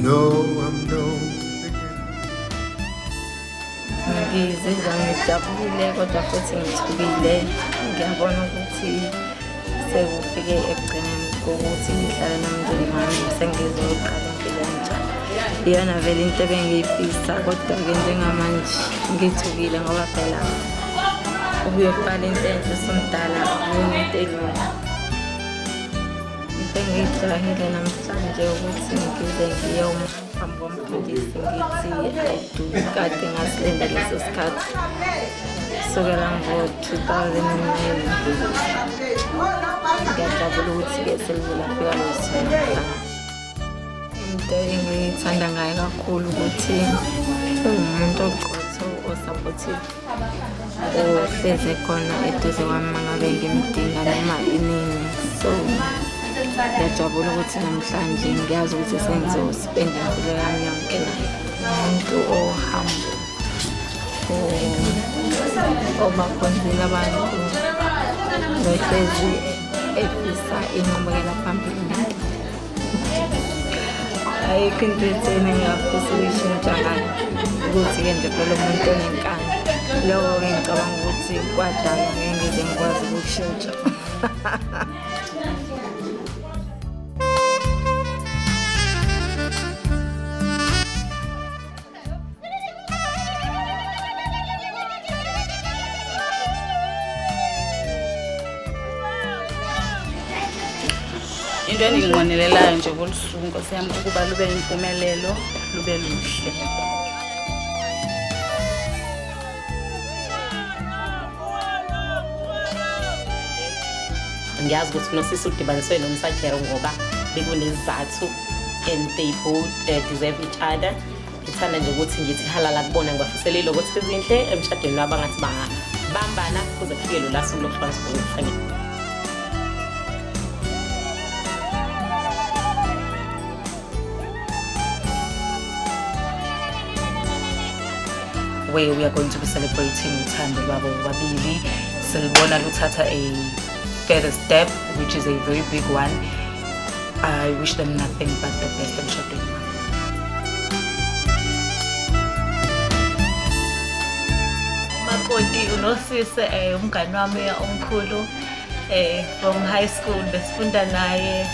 No, I'm no beginner. Ngizizwa ngijabulile kodwa futhi ngithukile. Ngiyabona ukuthi sekufike ekugcineni kokuthi ngihlale nomndeni wami, sengizoqala impilo entsha. Iyona vele into ebengiyifisa, kodwa-ke njengamanje ngithukile ngoba phela ukuyoqala into entsha usumdala akuyona into elula. Into engiyijahile namhlanje ukuthi ngize ngiye phambi komfundisi ngithi I do, kade ngasilinda leso sikhathi kusukela ngo-2009. Ngiyajabula ukuthi-ke selize lafika lolu suku namhlanje. Into engiyithanda ngaye kakhulu ukuthi uwumuntu oqotho, o-supportive, ohlezi khona eduze kwami uma ngabe ngimdinga noma inini. So ngiyajabula ukuthi namhlanje ngiyazi ukuthi sengizospenda impilo yami yonke naye. Umuntu ohambo, obakhonzile abantu, nohlezi efisa inqubekela phambili. Ayikho into etheni engingafisa ukuyishintsha ngayo, ukuthi-ke nje phela umuntu onenkani. Lokho-ke ngicabanga ukuthi kwadalwa, ngeke ngize ngikwazi ukukushintsha. Into endiyinqwenelelayo nje kolu suku, nkosi yam, kukuba lube yimpumelelo, lube luhle. Ngiyazi ukuthi uNosisi udibaniswe noMsajero ngoba bekunesizathu, and they both deserve each other. Ngithanda nje ukuthi ngithi halala kubona, ngibafisela ilokothi ezinhle emshadweni wabo, angathi bangabambana kuze kufike lo suku lokuhlukaniswa kokufa. Where we are going to be celebrating uthando lwabo bobabili, silibona luthatha a further step, which is a very big one. I wish them nothing but the best emshadweni wabo. Makoti uNosise, umngani wami omkhulu from high school, besifunda naye.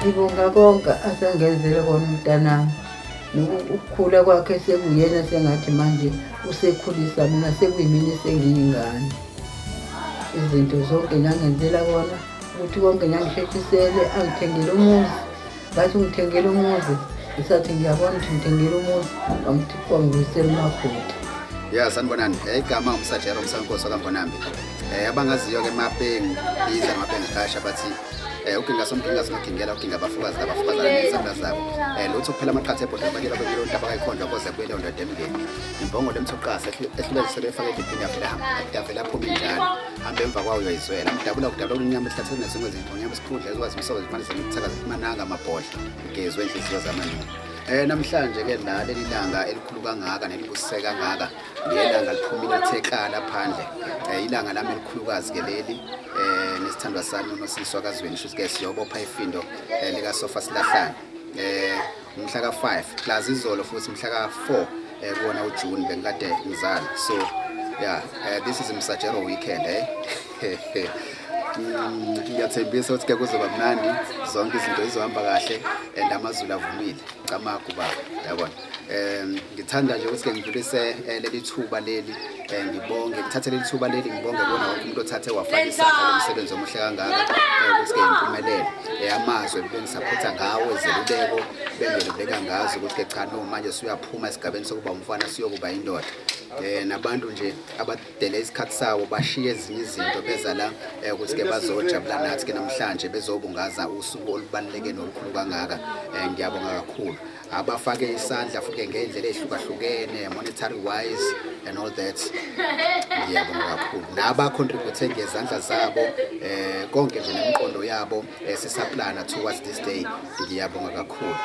Ngibonga konke asengenzele kona umntanami. Ukukhula kwakhe sekuyena sengathi manje usekhulisa mina, sekuyimina esengiyingane. Izinto zonke ngangenzela kona ukuthi konke ngangisheshisele, angithengele umuzi. Ngathi ungithengele umuzi, ngisathi ngiyabona ukuthi ngithengele umuzi, wangibuyisela umakoti. Ya, sanibonani. Igama uMsajero uMsankosi wakaMbonambi. Abangaziyo ke mabengibiza mabengihasha bathi uginga somginga sinogingela uginga abafukazi nabafukazana nezandla zabo. Lutho kuphela amaqatha ebhodla bakela bakela untaba kayikhonjwa koze kuyele ndoda emngeni. Imbongolo emthoqasa ehlulezisele efake ediphini yavela yavela phuma injalo. Hamba emva kwayo uyoyizwela. Mdabula kudabula unyama ehlathele nezingwe zingonyama isikhundla ezikwazi imisobo zimane zemithakaza mananga amabhodla. Gezwe inhliziyo zamanina. Namhlanje ke la leli langa elikhulu kangaka nelibusise kangaka, ngelanga liphumile lithe kla phandle. Ilanga lami elikhulukazi ke leli, nesithandwa sami uNosisi wakazweni, shuthi ke siyobopha ifindo lika sofa silahlane. Umhla ka5 plus izolo futhi umhla ka4 kuwona uJune bengikade ngizala. So yeah, this is Msajero weekend. Ngiyathembisa ukuthi ke kuzoba mnandi, zonke izinto zizohamba kahle and amazulu avumile. Camagu baba, yabona. Ngithanda nje ukuthi ke ngidlulise leli thuba leli, ngibonge, ngithathe leli thuba leli ngibonge kuwona wonke umuntu othathe wafaka isandla lo msebenzi omuhle kangaka, ukuthi ke impumelelo. Amazwi bengisaphotha ngawo, izeluleko bengeluleka ngazo ukuthi ke cha no, manje suyaphuma esigabeni sokuba umfana siyokuba indoda. Nabantu nje abadele isikhathi sabo bashiye ezinye izinto beza la, ukuthi ke bazojabula nathi ke namhlanje, bezobungaza usuku olubaluleke nolukhulu kangaka. Ngiyabonga kakhulu abafake isandla futhi ngendlela ehlukahlukene, monetary wise and all that. Ngiyabonga kakhulu naba-contribute ngezandla zabo, konke nje nemiqondo yabo, sisaplana towards this day. Ngiyabonga kakhulu.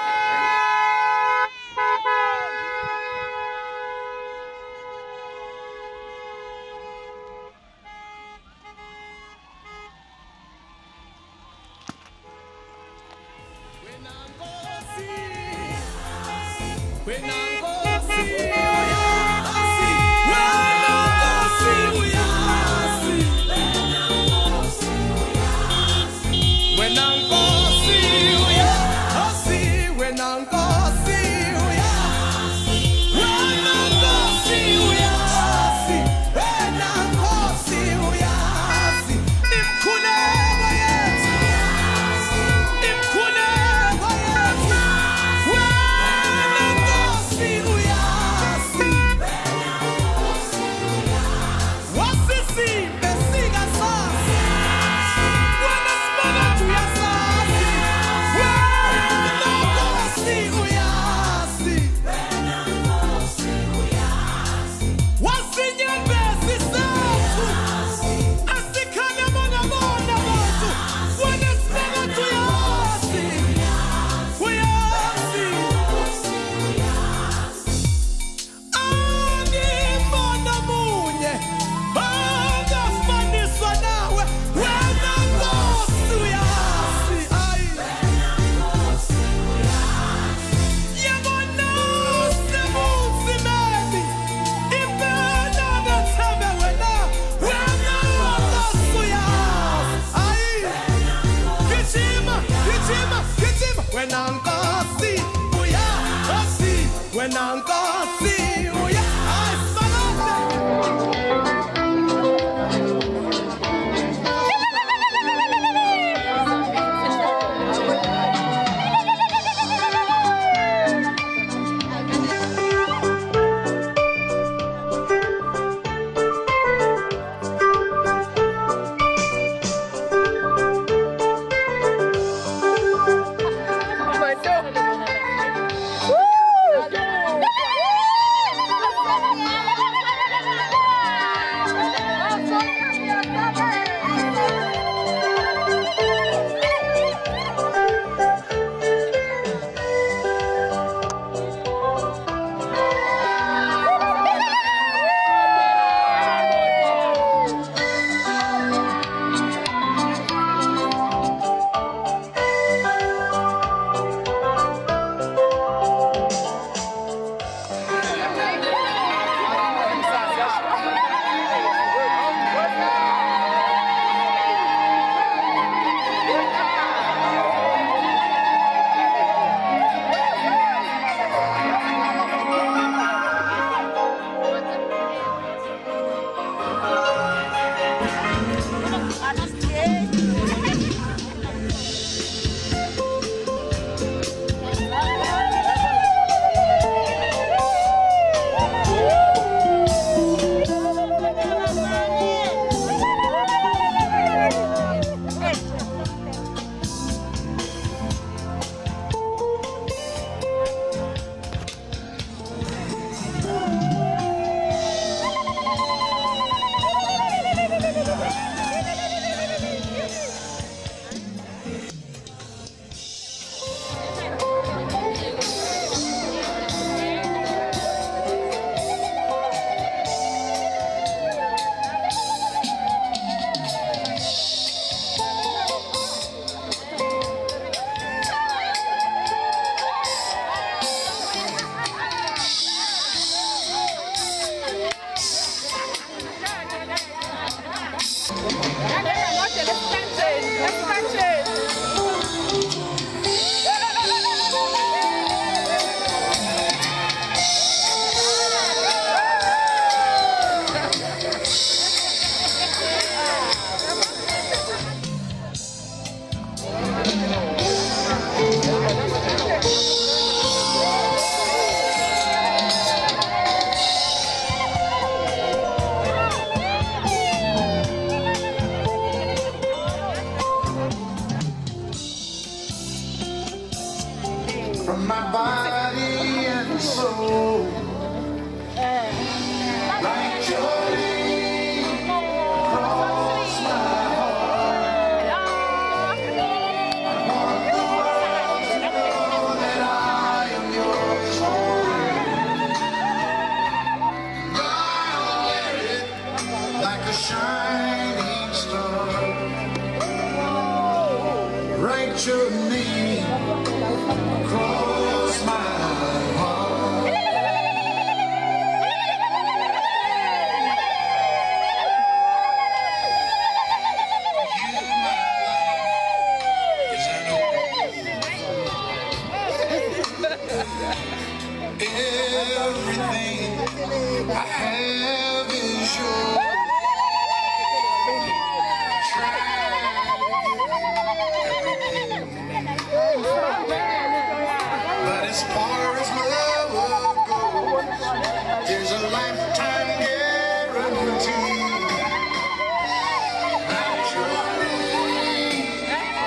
Soul. Write your name across my heart. I want the world to know that I am yours forever. I'll wear it like a shining star. Write your name across my heart. You, my life, is an Everything I have is yours. Try to give everything, but as far as love goes, there's a lifetime guarantee. Write your name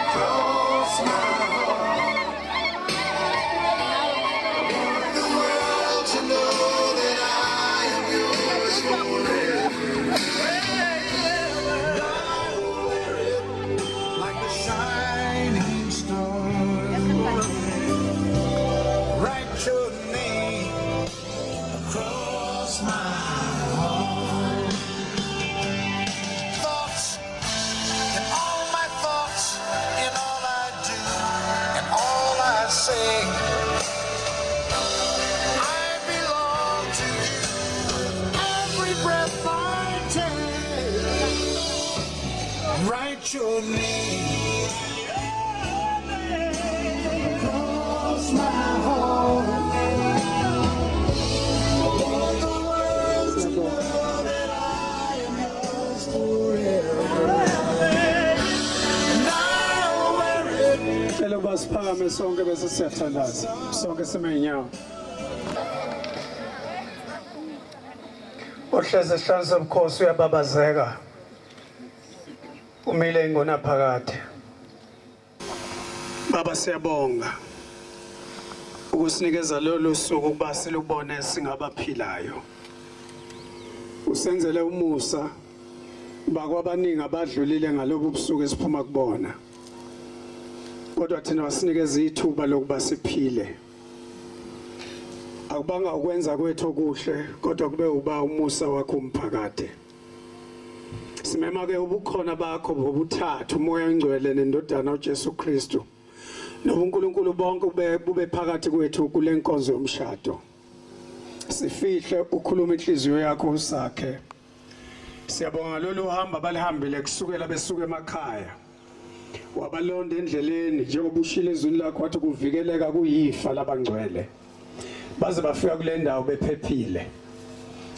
across my heart. Want the world to know that I am yours forever. I will wear it like a shining star. Write your name across my heart. Thoughts and all my thoughts in all I do and all I say. I belong to you with every breath I take. Write your name across my heart. I want the world to know that I am yours forever. And I'll wear it. Cela ukuba siphakame sonke bese siyathandaza sonke sime ngezinyawo. Ohlezi esihlalweni sobukhosi uyababazeka umile ingonaphakade. Baba, siyabonga ukusinikeza lolu suku ukuba silubone singabaphilayo. Usenzele umusa bakwabaningi abadlulile ngalobu busuku esiphuma kubona, kodwa thina wasinikeza ithuba lokuba siphile. Akubanga ukwenza kwethu okuhle, kodwa kube uba umusa wakho umphakade. Simema ke ubukhona bakho bobuthathu, uMoya oNgcwele neNdodana uJesu Kristu nobuNkulunkulu bonke bube phakathi kwethu kule nkonzo yomshado. Sifihle ukhuluma inhliziyo yakho usakhe. Siyabonga ngalolu hambo abalihambile kusukela besuka emakhaya, wabalonda endleleni njengoba ushilo ezwini lakho wathi kuvikeleka kuyifa labangcwele, baze bafika kule ndawo bephephile.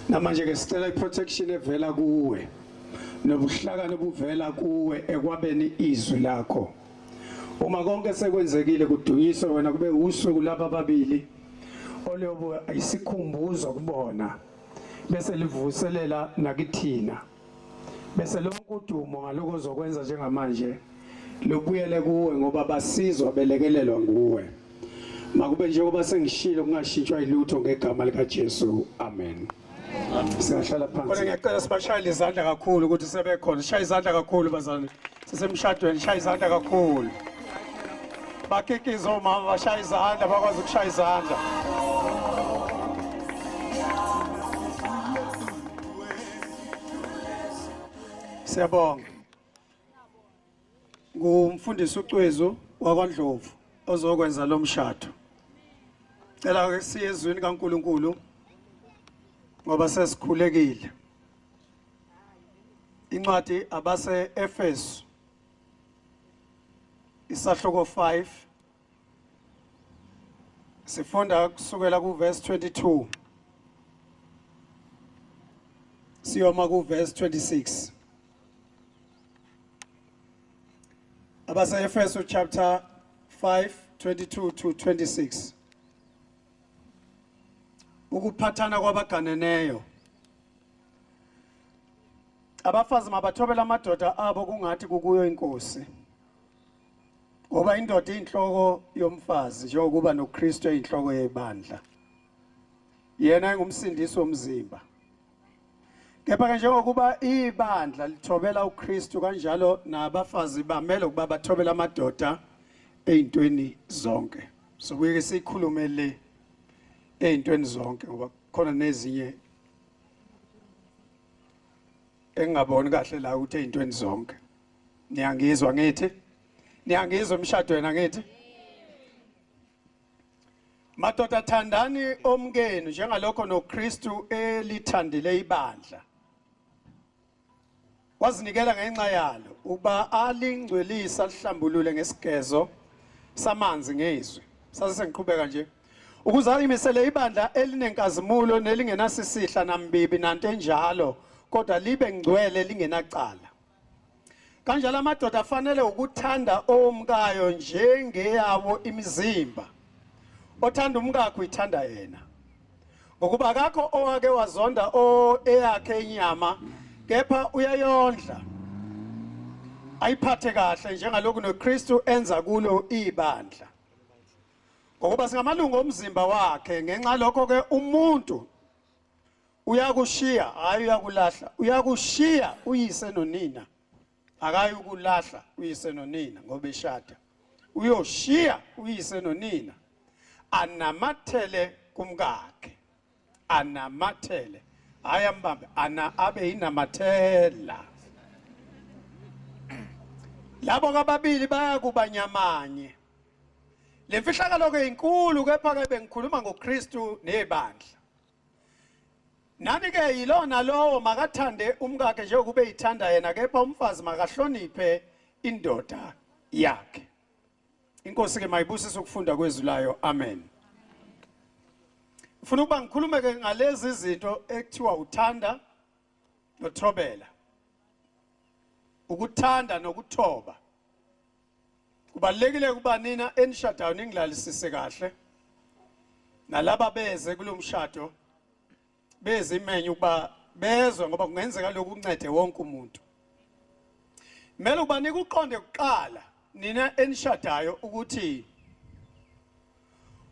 Namanje ke sicela iprotection evela kuwe nobuhlakani obuvela kuwe ekwabeni izwi lakho. Uma konke sekwenzekile, kudunyiswe wena, kube usuku laba ababili oluyobe isikhumbuzo kubona bese livuselela nakithina, bese lonke udumo ngaloko ozokwenza njengamanje lubuyele kuwe, ngoba basizwa belekelelwa nguwe. Makube njengoba sengishilo, kungashintshwa ilutho, ngegama likaJesu, amen. Singahlala phansi. Kodwa ngiyacela sibashayele izandla kakhulu ukuthi sebekhona. Shaya izandla kakhulu, bazalwane, sisemshadweni. Shaya izandla kakhulu, bakikize omama, bashaya izandla, bakwazi ukushaya izandla. Siyabonga. Ngumfundisi uCwezu wakwaNdlovu ozokwenza lo mshado. Cela ke siye ezwini kaNkuluNkulu ngoba sesikhulekile. Incwadi abase Efesu, isahluko 5, sifunda kusukela ku verse 22 siyoma ku verse 26. Abase Efesu chapter 5, 22 to 26. Ukuphathana kwabaganeneyo. Abafazi mabathobele amadoda abo kungathi kukuyo inkosi, ngoba indoda iyinhloko yomfazi njengokuba noKristu eyinhloko yebandla. Yena engumsindisi womzimba. Kepha ke njengokuba ibandla lithobela uKristu kanjalo nabafazi bamele ukuba bathobele amadoda ey'ntweni zonke. Sobuye ke sikhulume le ey'ntweni zonke ngoba khona nezinye engingaboni kahle la ukuthi ey'ntweni zonke. Niyangizwa ngithi? Niyangizwa emshadweni angithi? Madoda thandani omkenu njengalokho noKristu elithandile ibandla. Wazinikela ngenxa yalo ukuba alingcwelise alihlambulule ngesigezo samanzi ngezwi. Sase sengiqhubeka nje. Ukuze alimisele ibandla elinenkazimulo nelingenasisihla nambibi nanto enjalo kodwa libe ngcwele lingenacala. Kanjalo amadoda afanele ukuthanda omkayo njengeyawo imizimba. Othanda umkakhe uyithanda yena. Ngokuba akakho owake wazonda o eyakhe inyama kepha uyayondla. Ayiphathe kahle njengalokhu noKristu enza kulo ibandla. Ngokuba singamalungu omzimba wakhe ngenxa lokho ke umuntu uyakushiya hayi uyakulahla uyakushiya uyise nonina akayi ukulahla uyise nonina ngoba eshada uyoshiya uyise nonina anamathele kumkakhe anamathele hayi ambambe ana abe yinamathela labo kababili bayakuba nyamanye le mfihlakalo ke inkulu kepha ke bengikhuluma ngoKristu nebandla Nani ke yilona lowo makathande umkakhe njengokuba eyithanda yena kepha umfazi makahloniphe indoda yakhe. Inkosi ke mayibusise ukufunda kwezwi layo. Amen. Ngifuna ukuba ngikhulume ke ngalezi izinto ekuthiwa uthanda nothobela. Ukuthanda nokuthoba. Kubalekile ukuba nina enishadayo ningilalisise kahle. Nalaba beze kulomshado beze imenyu ukuba bezwe ngoba kungenzeka lokhu kuncede wonke umuntu. Kumele ukuba nikuqonde kuqala nina enishadayo ukuthi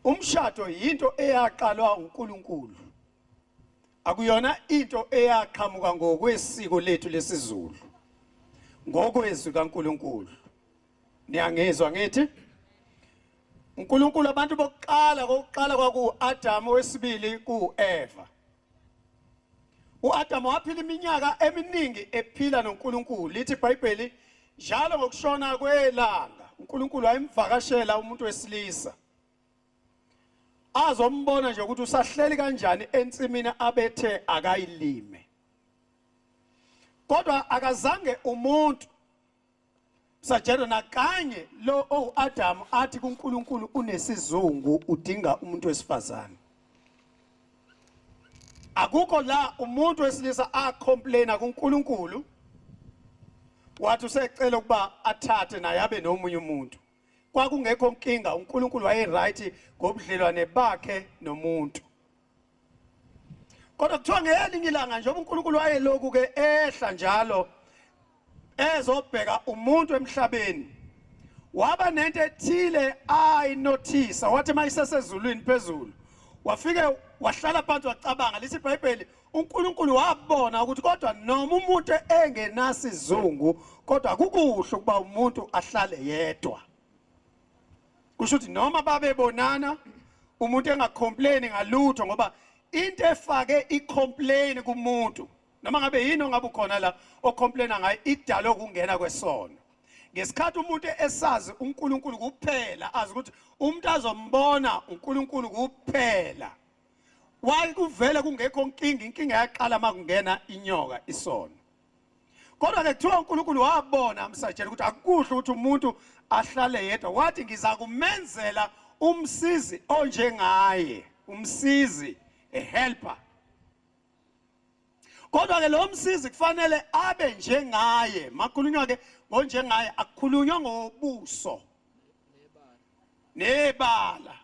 umshado yinto eyaqalwa uNkulunkulu. Akuyona into eyaqhamuka ngokwesiko lethu lesiZulu. Ngokwezwi kaNkulunkulu. Niyangizwa ngithi? uNkulunkulu abantu bokuqala kokuqala kwaku-Adamu wesibili ku-Eva. U-Adamu waphila iminyaka eminingi ephila noNkulunkulu. Lithi iBhayibheli njalo ngokushona kwelanga uNkulunkulu wayemvakashela umuntu wesilisa. Azombona nje ukuthi usahleli kanjani ensimini abethe akayilime. Kodwa akazange umuntu Sajero nakanye lo owu-Adamu athi kuNkulunkulu unesizungu udinga umuntu wesifazane. Akukho la umuntu wesilisa acomplaina kuNkulunkulu wathi usecela ukuba athathe naye abe nomunye umuntu. Kwakungekho nkinga uNkulunkulu waye right ngobudlelwane bakhe nomuntu. Kodwa kuthiwa ngelinye ilanga njengoba uNkulunkulu wayeloku ke ehla njalo ezobheka umuntu emhlabeni waba nento ethile ayinothisa wathi mayisesezulwini phezulu wafike wahlala phansi wacabanga lithi iBhayibheli uNkulunkulu wabona ukuthi kodwa noma umuntu engenasizungu kodwa kukuhle ukuba umuntu ahlale yedwa kusho ukuthi noma babebonana umuntu engacomplain ngalutho ngoba into efake icomplain kumuntu noma ngabe yini ongabe ukhona la ocomplaina ngayo idalwe ukungena kwesono ngesikhathi umuntu esazi uNkulunkulu kuphela azi ukuthi umuntu azombona uNkulunkulu kuphela why kuvele kungekho nkinga inkinga yaqala makungena inyoka isono kodwa ke kuthiwa uNkulunkulu wabona amsatshela ukuthi akukuhle ukuthi umuntu ahlale yedwa wathi ngiza kumenzela umsizi onjengaye umsizi a helper kodwa ke lo msizi kufanele abe njengaye makhulunywa ke ngonjengaye akukhulunywa ngobuso nebala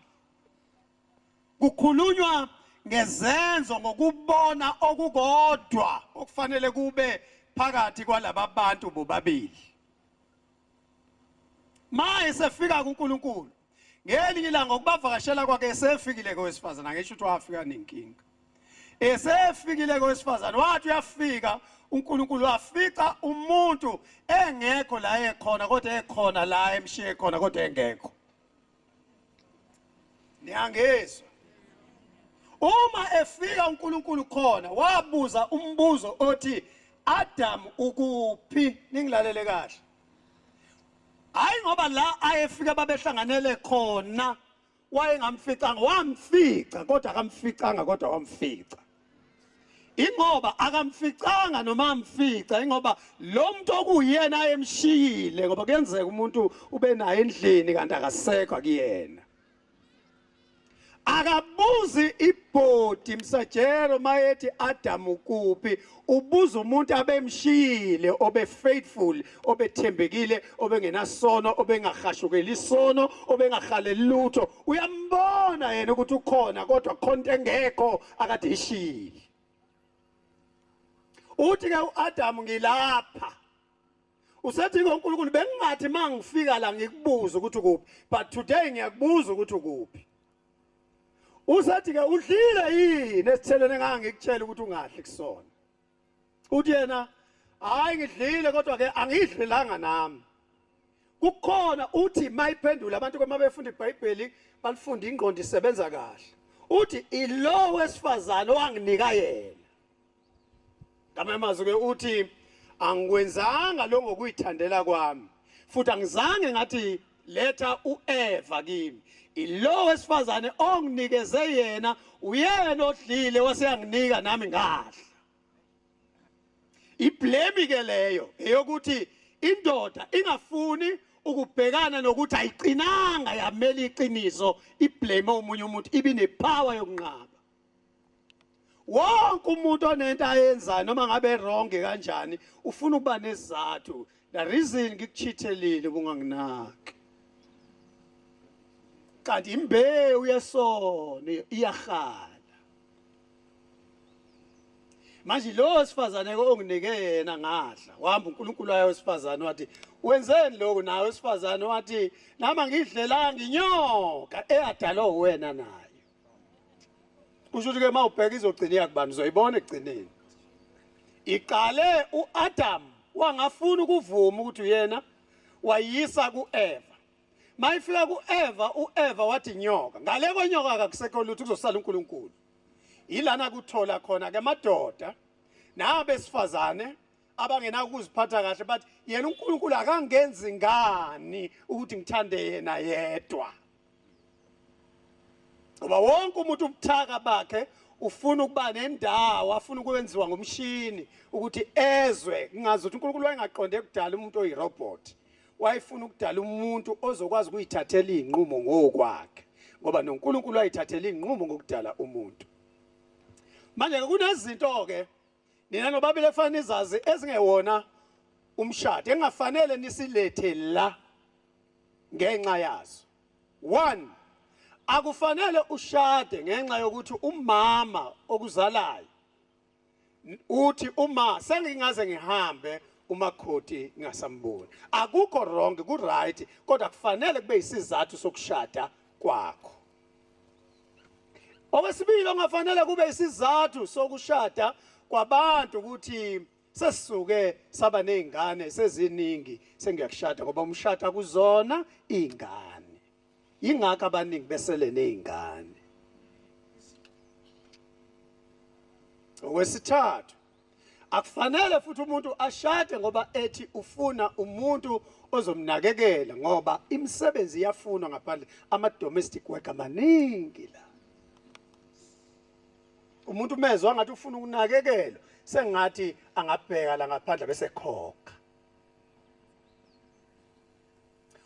kukhulunywa ngezenzo ngokubona okukodwa okufanele kube phakathi kwalaba bantu bobabili maye sefika kuNkulunkulu ngelinye ilanga ukubavakashela kwakhe esefikile kowesifazana ngisho ukuthi wafika nenkinga. Esefikile kowesifazane wathi uyafika uNkulunkulu wafica umuntu engekho la ekhona kodwa ekhona la emshiye khona kodwa engekho. Niyangizwa? Uma efika uNkulunkulu khona wabuza umbuzo othi Adam ukuphi? Ningilalele kahle. Hayi ngoba la ayefika babehlanganele khona wayengamficanga wamfica kodwa akamficanga kodwa wamfica ingoba akamficanga noma amfica ingoba lo muntu okuyena ayemshiyile ngoba kuyenzeka umuntu ube naye endlini kanti akasekho akuyena akabuzi ibhodi msajero mayethi Adam ukuphi ubuza umuntu abemshiyile obe faithful obethembekile obengenasono obengahashukeli isono obengahaleli lutho uyambona yena ukuthi ukhona kodwa khona engekho akade ishiyile uthi ke uAdam ngilapha usethi ngoNkulunkulu bengingathi mangifika la ngikubuza ukuthi ukuphi but today ngiyakubuza ukuthi ukuphi usethi ke udlile yini esithelweni engangikutshela ukuthi ungadli kusona uthi yena hayi ngidlile kodwa ke angidlelanga nami kukhona uthi mayiphendula abantu uma befunda iBhayibheli balifunda ingqondo isebenza kahle uthi ilo wesifazane owanginika yena ngamanye amazwi ke uthi angikwenzanga lo ngokuyithandela kwami futhi angizange ngathi letha uEva kimi ilo wesifazane onginikeze yena uyena odlile waseyanginika nami ngadla iblame ke leyo eyokuthi indoda ingafuni ukubhekana nokuthi ayiqinanga yamela iqiniso iblame omunye umuntu ibinepower yokunqaba wonke umuntu onento ayenzayo noma ngabe wrong kanjani ufuna ukuba nesizathu the reason ngikuchithelile ubunganginaki kanti imbewu yesono iyahala manje lo wesifazane onginike yena ngadla wahamba uNkulunkulu wayo wesifazane wathi wenzeni lokhu nawe wesifazane wathi nami angidlelanga inyoka eyadalwa uwena nayo kusho ukuthi ke uma ubheka izogcina iyakubani uzoyibona ekugcineni iqale uAdam wangafuna ukuvuma ukuthi uyena wayisa kuEva mayifika kuEva uEva wathi inyoka ngale kwenyoka akakusekho lutho kuzosala uNkulunkulu yilana kuthola khona ke madoda nabesifazane abangenakuziphatha kahle bathi yena uNkulunkulu akangenzi ngani ukuthi ngithande yena yedwa ngoba wonke umuntu ubuthaka bakhe ufuna ukuba nendawo afuna ukwenziwa ngomshini ukuthi ezwe kungazi ukuthi uNkulunkulu wayengaqonde kudala umuntu oyirobot wayefuna ukudala umuntu ozokwazi ukuyithathela izinqumo ngokwakhe ngoba noNkulunkulu wayithathela izinqumo ngokudala umuntu manje kunezinto ke nina nobabili efanele nizazi ezingewona umshado engafanele nisilethe la ngenxa yazo one akufanele ushade ngenxa yokuthi umama okuzalayo uthi uma sengingaze ngihambe umakhoti ngingasamboni akukho wrong ku right kodwa kufanele kube isizathu sokushada kwakho okwesibili ongafanele kube isizathu sokushada kwabantu ukuthi sesisuke saba nezingane seziningi sengiyakushada ngoba umshado akuzona ingane ingakho abaningi besele nezingane okwesithathu akufanele futhi umuntu ashade ngoba ethi ufuna umuntu ozomnakekela ngoba imisebenzi iyafunwa ngaphandle ama domestic worker maningi la umuntu mezwa ngathi ufuna ukunakekelwa sengathi angabheka la ngaphandle bese khokha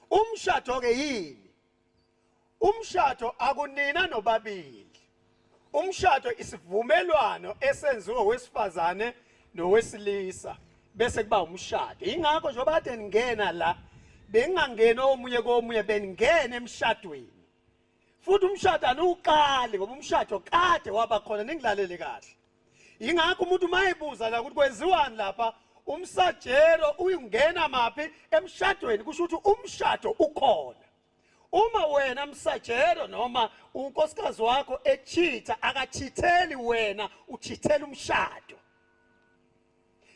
umshado ke yini umshado akunina nobabili umshado isivumelwano esenziwa wesifazane nowesilisa bese kuba umshado ingakho njengoba kade ningena la bengingangeni omunye komunye beningena emshadweni futhi umshado anuqali ngoba umshado kade waba khona ningilalele kahle ingakho umuntu mayebuza la ukuthi kwenziwani lapha umsajero uyungena maphi emshadweni kusho ukuthi umshado ukhona. Uma wena msajelo noma unkosikazi wakho echitha, akachitheli wena, uchithela umshado.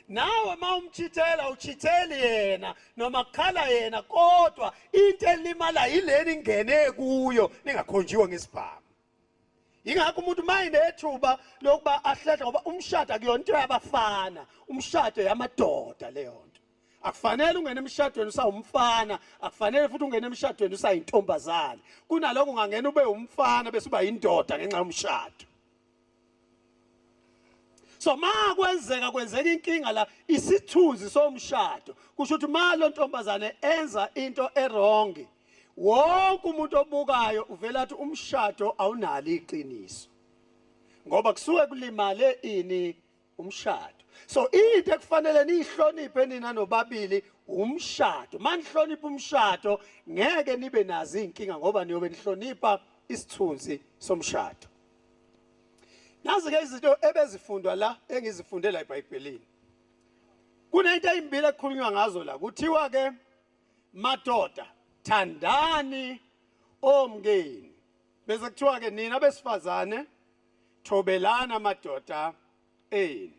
Nawe uma umchithela uchitheli yena noma kukhala yena, kodwa into elimala yileni ingene kuyo ningakhonjiwe ngesibhamu. Ingakho umuntu mayinethuba lokuba ahlehle, ngoba umshado akuyona into yabafana, umshado yamadoda leyo nto. Akufanele ungene emshadweni usawumfana, akufanele futhi ungene emshadweni usayintombazane. Kunaloko ungangena ube umfana bese uba yindoda ngenxa yomshado. So ma kwenzeka kwenzeka inkinga la, isithunzi somshado kusho ukuthi ma lo ntombazane enza into erong, wonke umuntu obukayo uvela athi umshado awunalo iqiniso, ngoba kusuke kulimale ini umshado. So into ekufanele niyihloniphe nina nobabili umshado. Manihlonipha umshado ngeke nibe nazo inkinga, ngoba niyobe nihlonipha isithunzi somshado. Nazi ke izinto ebezifundwa la engizifunde la eBhayibhelini. Kunento ezimbili ekukhulunywa ngazo la. Kuthiwa ke madoda thandani omkeni, bese kuthiwa ke nina besifazane thobelana madoda enu.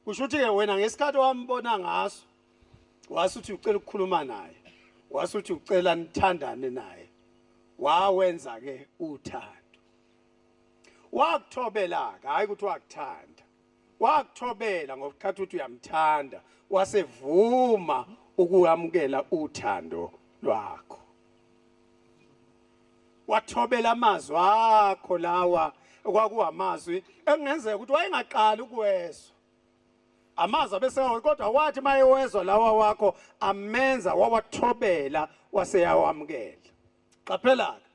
Kusho ukuthi ke wena ngesikhathi wambona ngaso wasuthi ucela ukukhuluma naye, wasuthi ucela nithandane naye, wawenza ke uthando, wakuthobela ke, hayi ukuthi wakuthanda, wakuthobela ngokukhathi ukuthi uyamthanda, wasevuma ukuyamukela uthando lwakho, wathobela amazwi akho lawa okwakuwamazwi ekungenzeka ukuthi wayengaqali ukuwezwa amazwi abese, kodwa wathi mayewezwa lawa wakho amenza wawathobela waseyawamukela. Qaphela ke,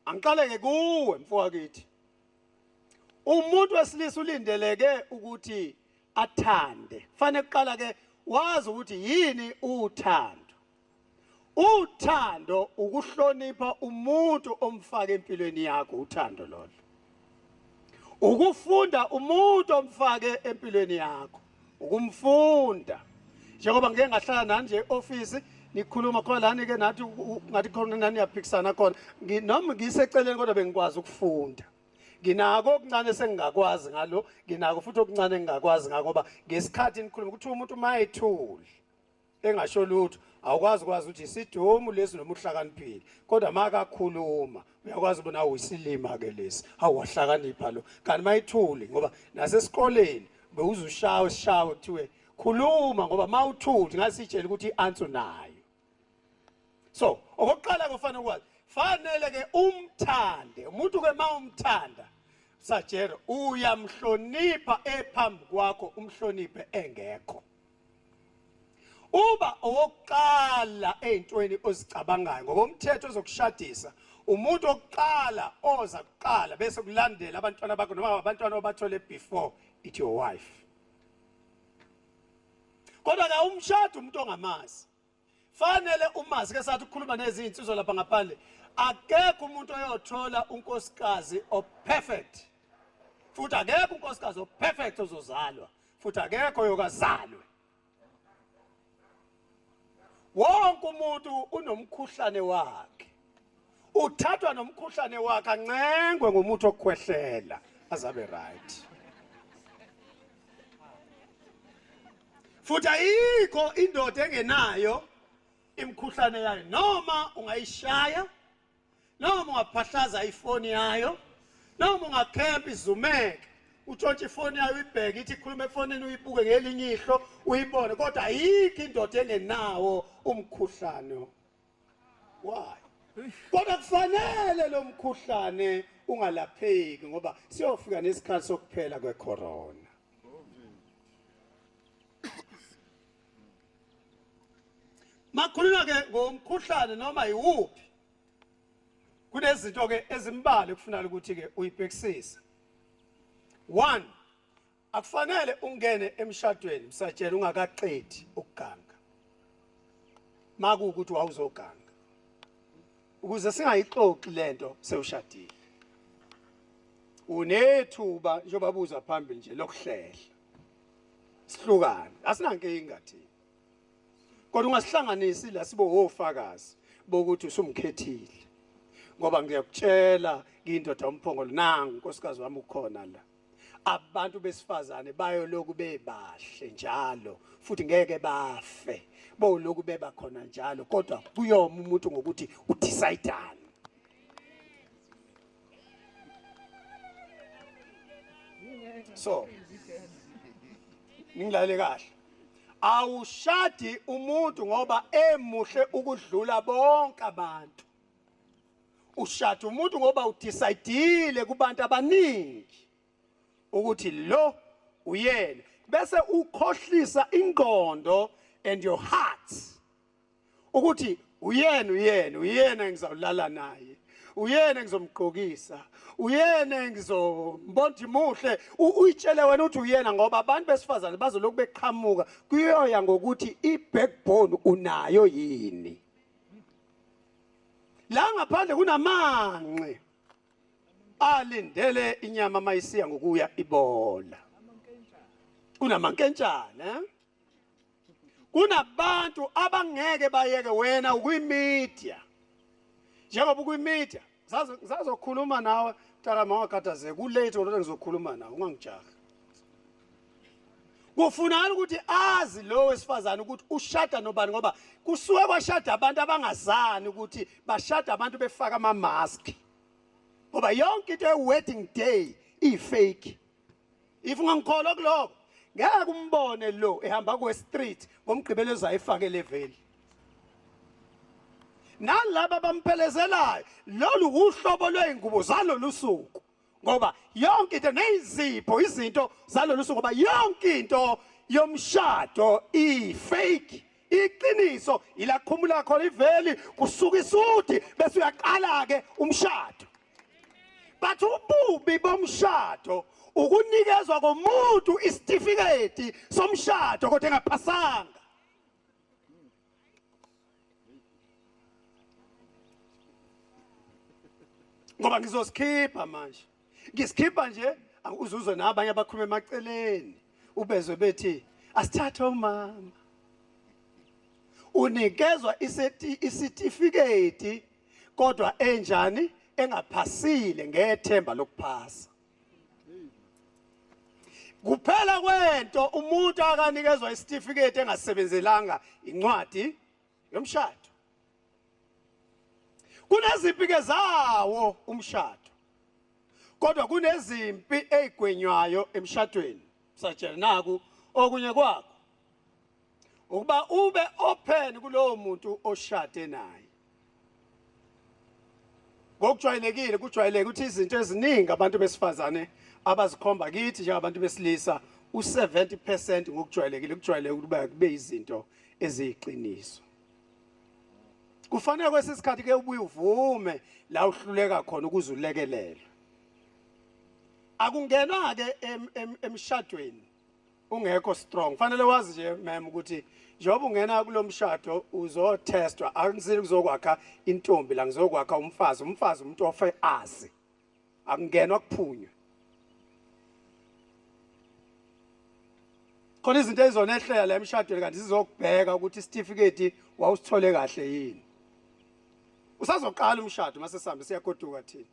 angiqaleke kuwe mfowakithi, umuntu wesilisa ulindeleke ukuthi athande. Fanele kuqala ke wazi ukuthi yini uthando. Uthando ukuhlonipha umuntu omfake empilweni yakho, uthando lolo. Ukufunda umuntu omfake empilweni yakho, ukumfunda. Njengoba ngike ngahlala nani nje e-office nikhuluma khona lani ke nathi ngathi khona nani niyaphikisana khona, noma ngiseceleni kodwa bengikwazi ukufunda. Nginako okuncane sengingakwazi ngalo, nginako futhi okuncane engingakwazi ngako, ngoba ngesikhathi nikhuluma kuthiwa umuntu mayethuli engasho lutho awukwazi ukwazi ukuthi isidumu lesi noma uhlakaniphile, kodwa makakhuluma uyakwazi ubona awu isilima ke lesi, hawu wahlakanipha lo. Kanti mayithuli, ngoba nasesikoleni bewuzushawa isishawo kuthiwe khuluma, ngoba mawuthuli ngasitshela ukuthi i-answer nayo. So okokuqala kufanele ukwazi, fanele ke umthande umuntu ke. Mawumthanda sajero uyamhlonipha ephambi kwakho, umhloniphe engekho. Uba owokuqala ey'ntweni ozicabangayo ngoba umthetho ozokushadisa umuntu wokuqala oza kuqala, bese kulandela abantwana bakho noma abantwana obathole before it your wife. Kodwa ke umshado umuntu ongamazi, fanele umazi ke. Sathi ukukhuluma nezinsizwa lapha ngaphandle, akekho umuntu oyothola unkosikazi o-perfect, futhi akekho unkosikazi o-perfect ozozalwa, futhi akekho oyokazalwe. Wonke umuntu unomkhuhlane wakhe, uthathwa nomkhuhlane wakhe ancengwe ngomuthi okukhwehlela azabe right. Futhi ayikho indoda engenayo imikhuhlane yayo, noma ungayishaya, noma ungaphahlaza ifoni yayo, noma ungakhempa izumeke utshontshe ifoni yayo, uyibheke ithi ikhuluma efonini, uyibuke ngelinye ihlo uyibone, kodwa ayikho indoda engenawo umkhuhlane wayo. Kodwa kufanele lo mkhuhlane ungalapheki, ngoba siyofika nesikhathi sokuphela kwecorona. Makhulunywa ke ngomkhuhlane noma yiwuphi, kunezinto ke ezimbalwa ekufuneka ukuthi ke uyibhekisise. One, akufanele ungene emshadweni msatshela ungakaqedi ukuganga, makuwukuthi wawuzoganga, ukuze singayixoxi lento sewushadile. Unethuba njengoba buza phambili nje lokuhlehla, sihlukane, asinankinga thina, kodwa ungasihlanganisi la sibo ofakazi. bokuthi usumkhethile. Ngoba ngiyakutshela ngiyindoda umphongolo nangu unkosikazi wami ukhona la. Abantu besifazane bayoloku bebahle njalo futhi ngeke bafe. Boloku beba khona njalo kodwa kuyoma umuntu ngokuthi udecide. So ningilale kahle. Awushadi umuntu ngoba emuhle ukudlula bonke abantu. Ushada umuntu ngoba udecidile kubantu abaningi ukuthi lo uyena, bese ukhohlisa ingqondo and your heart ukuthi uyena uyena uyena ngizawulala naye, uyena ngizomgqokisa, uyena ngizombona muhle. Uyitshele wena ukuthi uyena, ngoba abantu besifazane bazoloku beqhamuka, kuyoya ngokuthi i-backbone unayo yini. La ngaphandle kunamanqe alindele inyama mayisiya ngokuya ibola, kunamankentshana, eh? Kunabantu abangeke bayeke wena ukwimedia, njengoba ukwimedia ngisazokhuluma nawe mntaka mawakhathazeka, kulate kodwa ngizokhuluma nawe, ungangijahi. Kufunakala ukuthi azi lo wesifazane ukuthi ushada nobani, ngoba kusuke kwashada abantu abangazani ukuthi bashada abantu befaka ama mask, ngoba yonke into ye-wedding day iyi-fake. If ungangikholwa kuloko, ngeke umbone lo ehamba kwe street ngomgqibelo ezayifake leveli nalaba bamphelezelayo. Lolu uhlobo lwey'ngubo zalolu suku, ngoba yonke into neyizipho izinto zalolu suku, ngoba yonke into yomshado iyi-fake. Iqiniso ilaqhumula khona iveli, kusuka isudi, bese uyaqala-ke umshado. But ububi bomshado ukunikezwa komuntu isitifiketi somshado kodwa engaphasanga. Ngoba ngizosikhipha manje, ngisikhipha nje, uzuzwe nabanye abakhuluma emaceleni, ubezwe bethi asithathe umama unikezwa isitifiketi kodwa enjani engaphasile ngethemba lokuphasa. Kuphela kwento umuntu akanikezwa isitifiketi engasebenzelanga incwadi yomshado. Kunezimpi ke zawo umshado, kodwa kunezimpi ezigwenywayo emshadweni. Sajela naku okunye kwakho, ukuba ube open kulowo muntu oshade naye. Ngokujwayelekile kujwayeleke ukuthi izinto eziningi abantu besifazane abazikhomba kithi njengabantu besilisa, u-70% ngokujwayelekile kujwayeleke ukuba kube izinto eziyiqiniso. Kufanele kwesikhathi ke ubuye uvume la uhluleka khona ukuze ulekelelwe. Akungenwa ke emshadweni ungekho strong. Fanele wazi nje ma'am ukuthi njengoba ungena kulomshado uzotestwa. Akusile kuzokwakha intombi la, ngizokwakha umfazi. Umfazi umuntu ofe azi, akungenwa kuphunywe khona izinto ezizonehlela la emshadweni, kanti zizokubheka ukuthi isitifiketi wawusithole kahle yini. Usazoqala umshado mase sihambe siyagoduka thina.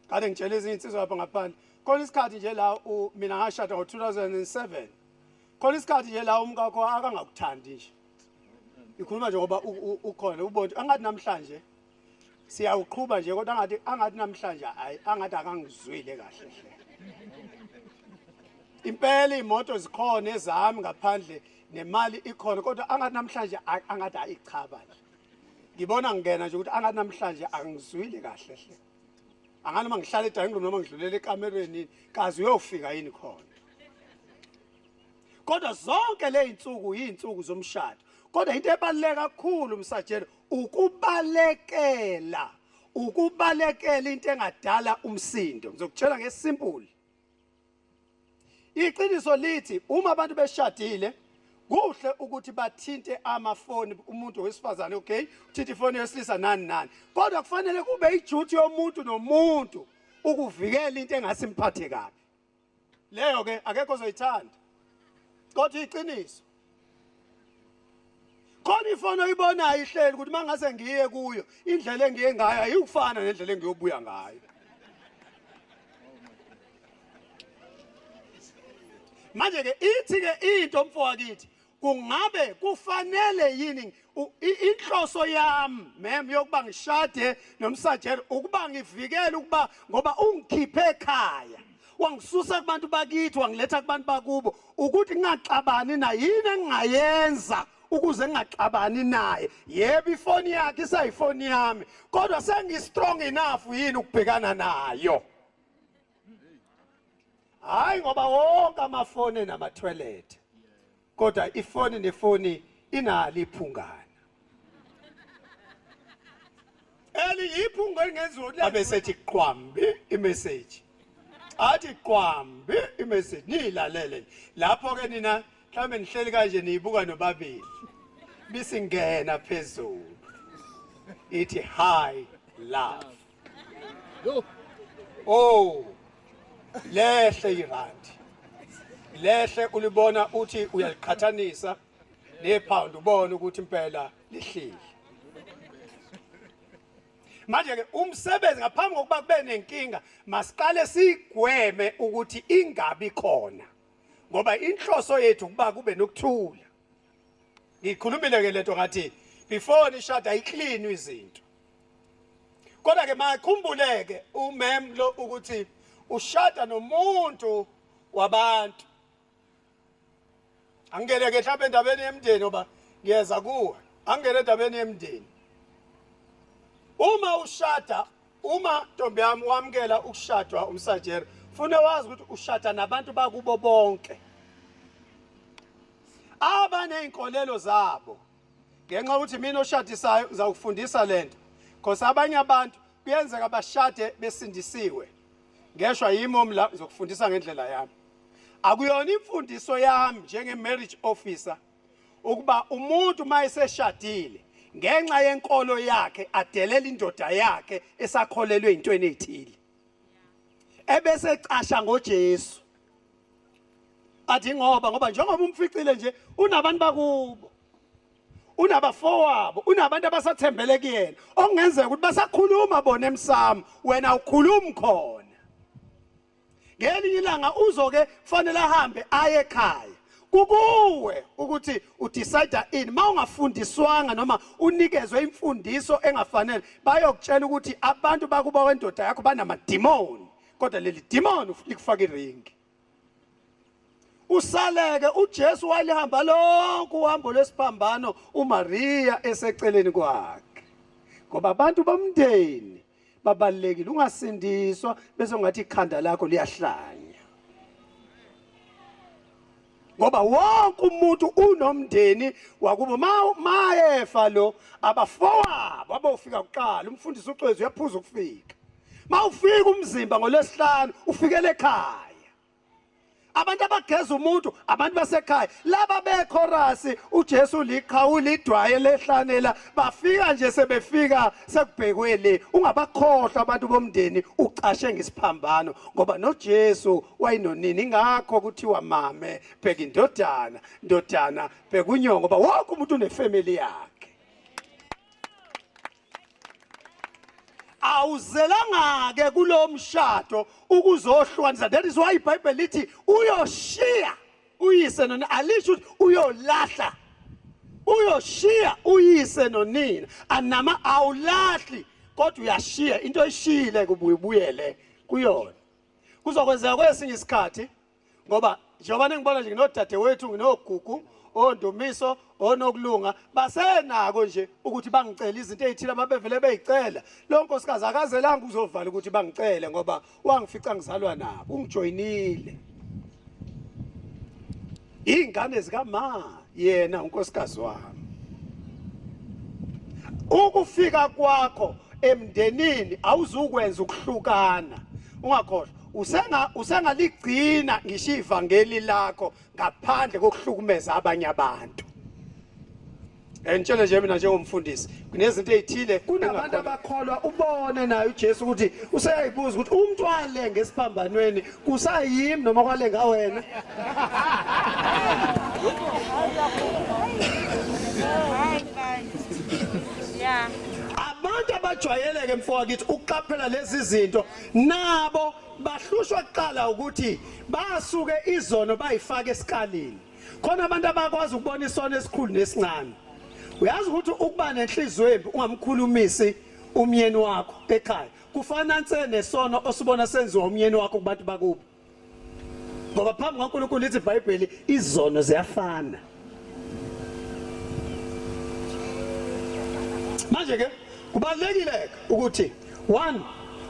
Kade ngitshela ezinye insizwa lapha ngaphandle, khona isikhathi nje la mina ngashada ngo-2007, khona isikhathi nje la umkakho akangakuthandi nje, ngikhuluma nje ngoba ukhona ubonto angathi namhlanje siyawuqhuba nje, kodwa angathi namhlanje hayi, angathi akangizwile kahle hle. Impela imoto zikhona ezami ngaphandle nemali ikhona, kodwa angathi namhlanje angathi hayi cha bandla. Ngibona ngingena nje ukuthi angathi namhlanje angizwile kahle hle, angani noma ngihlala edining room noma ngidlulela ekamereni, kazi uyofika yini khona. Kodwa zonke le insuku yinsuku zomshado, kodwa into ebaluleke kakhulu msajelo ukubalekela into engadala umsindo. Ngizokutshela ngesimple, iqiniso lithi uma abantu beshadile kuhle ukuthi bathinte amafoni, umuntu wesifazane okay uthinta ifoni yesilisa nani nani, kodwa kufanele kube iduty yomuntu nomuntu ukuvikela into engasimphathe kabi. Leyo ke akekho ozoyithanda, kodwa iqiniso. Khona ifoni oyibonayo ihleli ukuthi mangase ngiye kuyo indlela engiye ngayo ayikufana nendlela engiyobuya ngayo. Manje ke ithi ke into mfowakhithi kungabe kufanele yini inhloso yami mem yokuba ngishade nomsajelo ukuba ngivikele ukuba ngoba ungikhiphe ekhaya wangisusa kubantu bakithi wangiletha kubantu bakubo ukuthi ngingaxabani naye yini engingayenza ukuze ngingaxabani naye yebo ifoni yakhe isayifoni yami kodwa sengi-strong enough yini ukubhekana nayo hayi ngoba wonke amafoni enama-toilet kodwa ifoni nefoni inalo iphungana eliyiphunga elingenziwa abesethi qwambi imessage athi qwambi imessage niyilalele lapho ke nina mhlawumbe nihleli kanje niyibuka nobabili bisingena phezulu ithi hi love Oh. Lehle irandi. Lehle ulibona uthi uyaliqhathanisa nepound ubone ukuthi impela lihlile. Manje ke umsebenzi ngaphambi kokuba kube nenkinga masiqale sigweme ukuthi ingabi khona. Ngoba inhloso yethu ukuba kube nokuthula. Ngikhulumile ke lento ngathi before nishada ayiclean izinto. Kodwa ke makhumbuleke umem lo ukuthi ushada nomuntu wabantu. Angene ke mhlawumbe endabeni yemndeni ngoba ngiyeza kuwe. Angene endabeni yemndeni. Uma ushada uma ntombi yami wamukela ukushadwa umsajero funa wazi ukuthi ushada nabantu bakubo bonke abaney'nkolelo zabo ngenxa yokuthi mina oshadisayo ngizawukufundisa lento because abanye abantu kuyenzeka bashade besindisiwe ngeshwa yimi omla ngizokufundisa ngendlela yami akuyona imfundiso yami njenge marriage officer ukuba umuntu uma eseshadile ngenxa yenkolo yakhe adelela indoda yakhe esakholelwe intweni ezithile ebese ecasha ngoJesu athi ngoba ngoba njengoba umficile nje unabantu bakubo unabafowabo unabantu abasathembele kuyena okungenzeka ukuthi basakhuluma bona emsamo wena ukhulumi khona ngelinye ilanga uzoke kufanele ahambe aye ekhaya kukuwe ukuthi udecide ini uma ungafundiswanga noma unikezwe imfundiso engafanele bayokutshela ukuthi abantu bakuba wendoda yakho banamadimoni kodwa leli demon likufaka iringi usaleke uJesu walihamba lonke uhambo lwesiphambano uMaria eseceleni kwakhe ngoba abantu bomndeni babalekile ungasindiswa bese ungathi ikhanda lakho liyahlanya ngoba wonke umuntu unomndeni wakubo mayefa lo abafowabo abofika kuqala umfundisi ucwezi uyaphuza ukufika mawufika umzimba ngolwesihlanu ufikele ekhaya abantu abageza umuntu abantu basekhaya laba bekhorasi uJesu liqhawu lidwaye lehlanela bafika nje sebefika sekubhekwe le ungabakhohlwa abantu bomndeni ucashe ngesiphambano ngoba noJesu wayinonini ingakho kuthiwa mame bheka indodana ndodana bheka unyoko ngoba wonke umuntu unefamily yakhe awuzelanga-ke kulo mshado ukuzohlukanisa that is why ibhayibheli lithi uyoshiya uyise nonina alisho ukuthi uyolahla uyoshiya uyise nonina anama awulahli kodwa uyashiya into oyishiyile kubuye ubuyele kuyona kuzokwenzeka kwesinye isikhathi ngoba njengoba ningibona nje nginodadewethu nginogugu ondumiso onokulunga basenako nje ukuthi bangicele izinto ezithile ababevele beyicela lo nkosikazi akazelanga uzovala ukuthi bangicele ngoba wangifica ngizalwa nabo ungijoyinile iy'ngane zikama yena unkosikazi wami ukufika kwakho emndenini awuzukwenza ukuhlukana ungakhohlwa usenga usengaligcina ngisho ivangeli lakho ngaphandle kokuhlukumeza abanye abantu Engitshele nje mina njengomfundisi kunezinto ezithile kunabantu abakholwa ubone naye uJesu ukuthi useyayibuza ukuthi umuntu walenga esiphambanweni kusayimi noma kwalenga wena. Abantu abajwayeleke mfowakithi ukuqaphela lezi zinto nabo bahlushwa kuqala ukuthi basuke izono bayifake esikalini. Khona abantu abakwazi ukubona isono esikhulu nesincane. Uyazi ukuthi ukuba nenhliziyo embi ungamkhulumisi umyeni wakho ekhaya kufana nse nesono osibona senziwa umyeni wakho kubantu bakubo. Ngoba phambi kwaNkulunkulu lithi iBhayibheli izono ziyafana. Manje ke kubalekile ukuthi one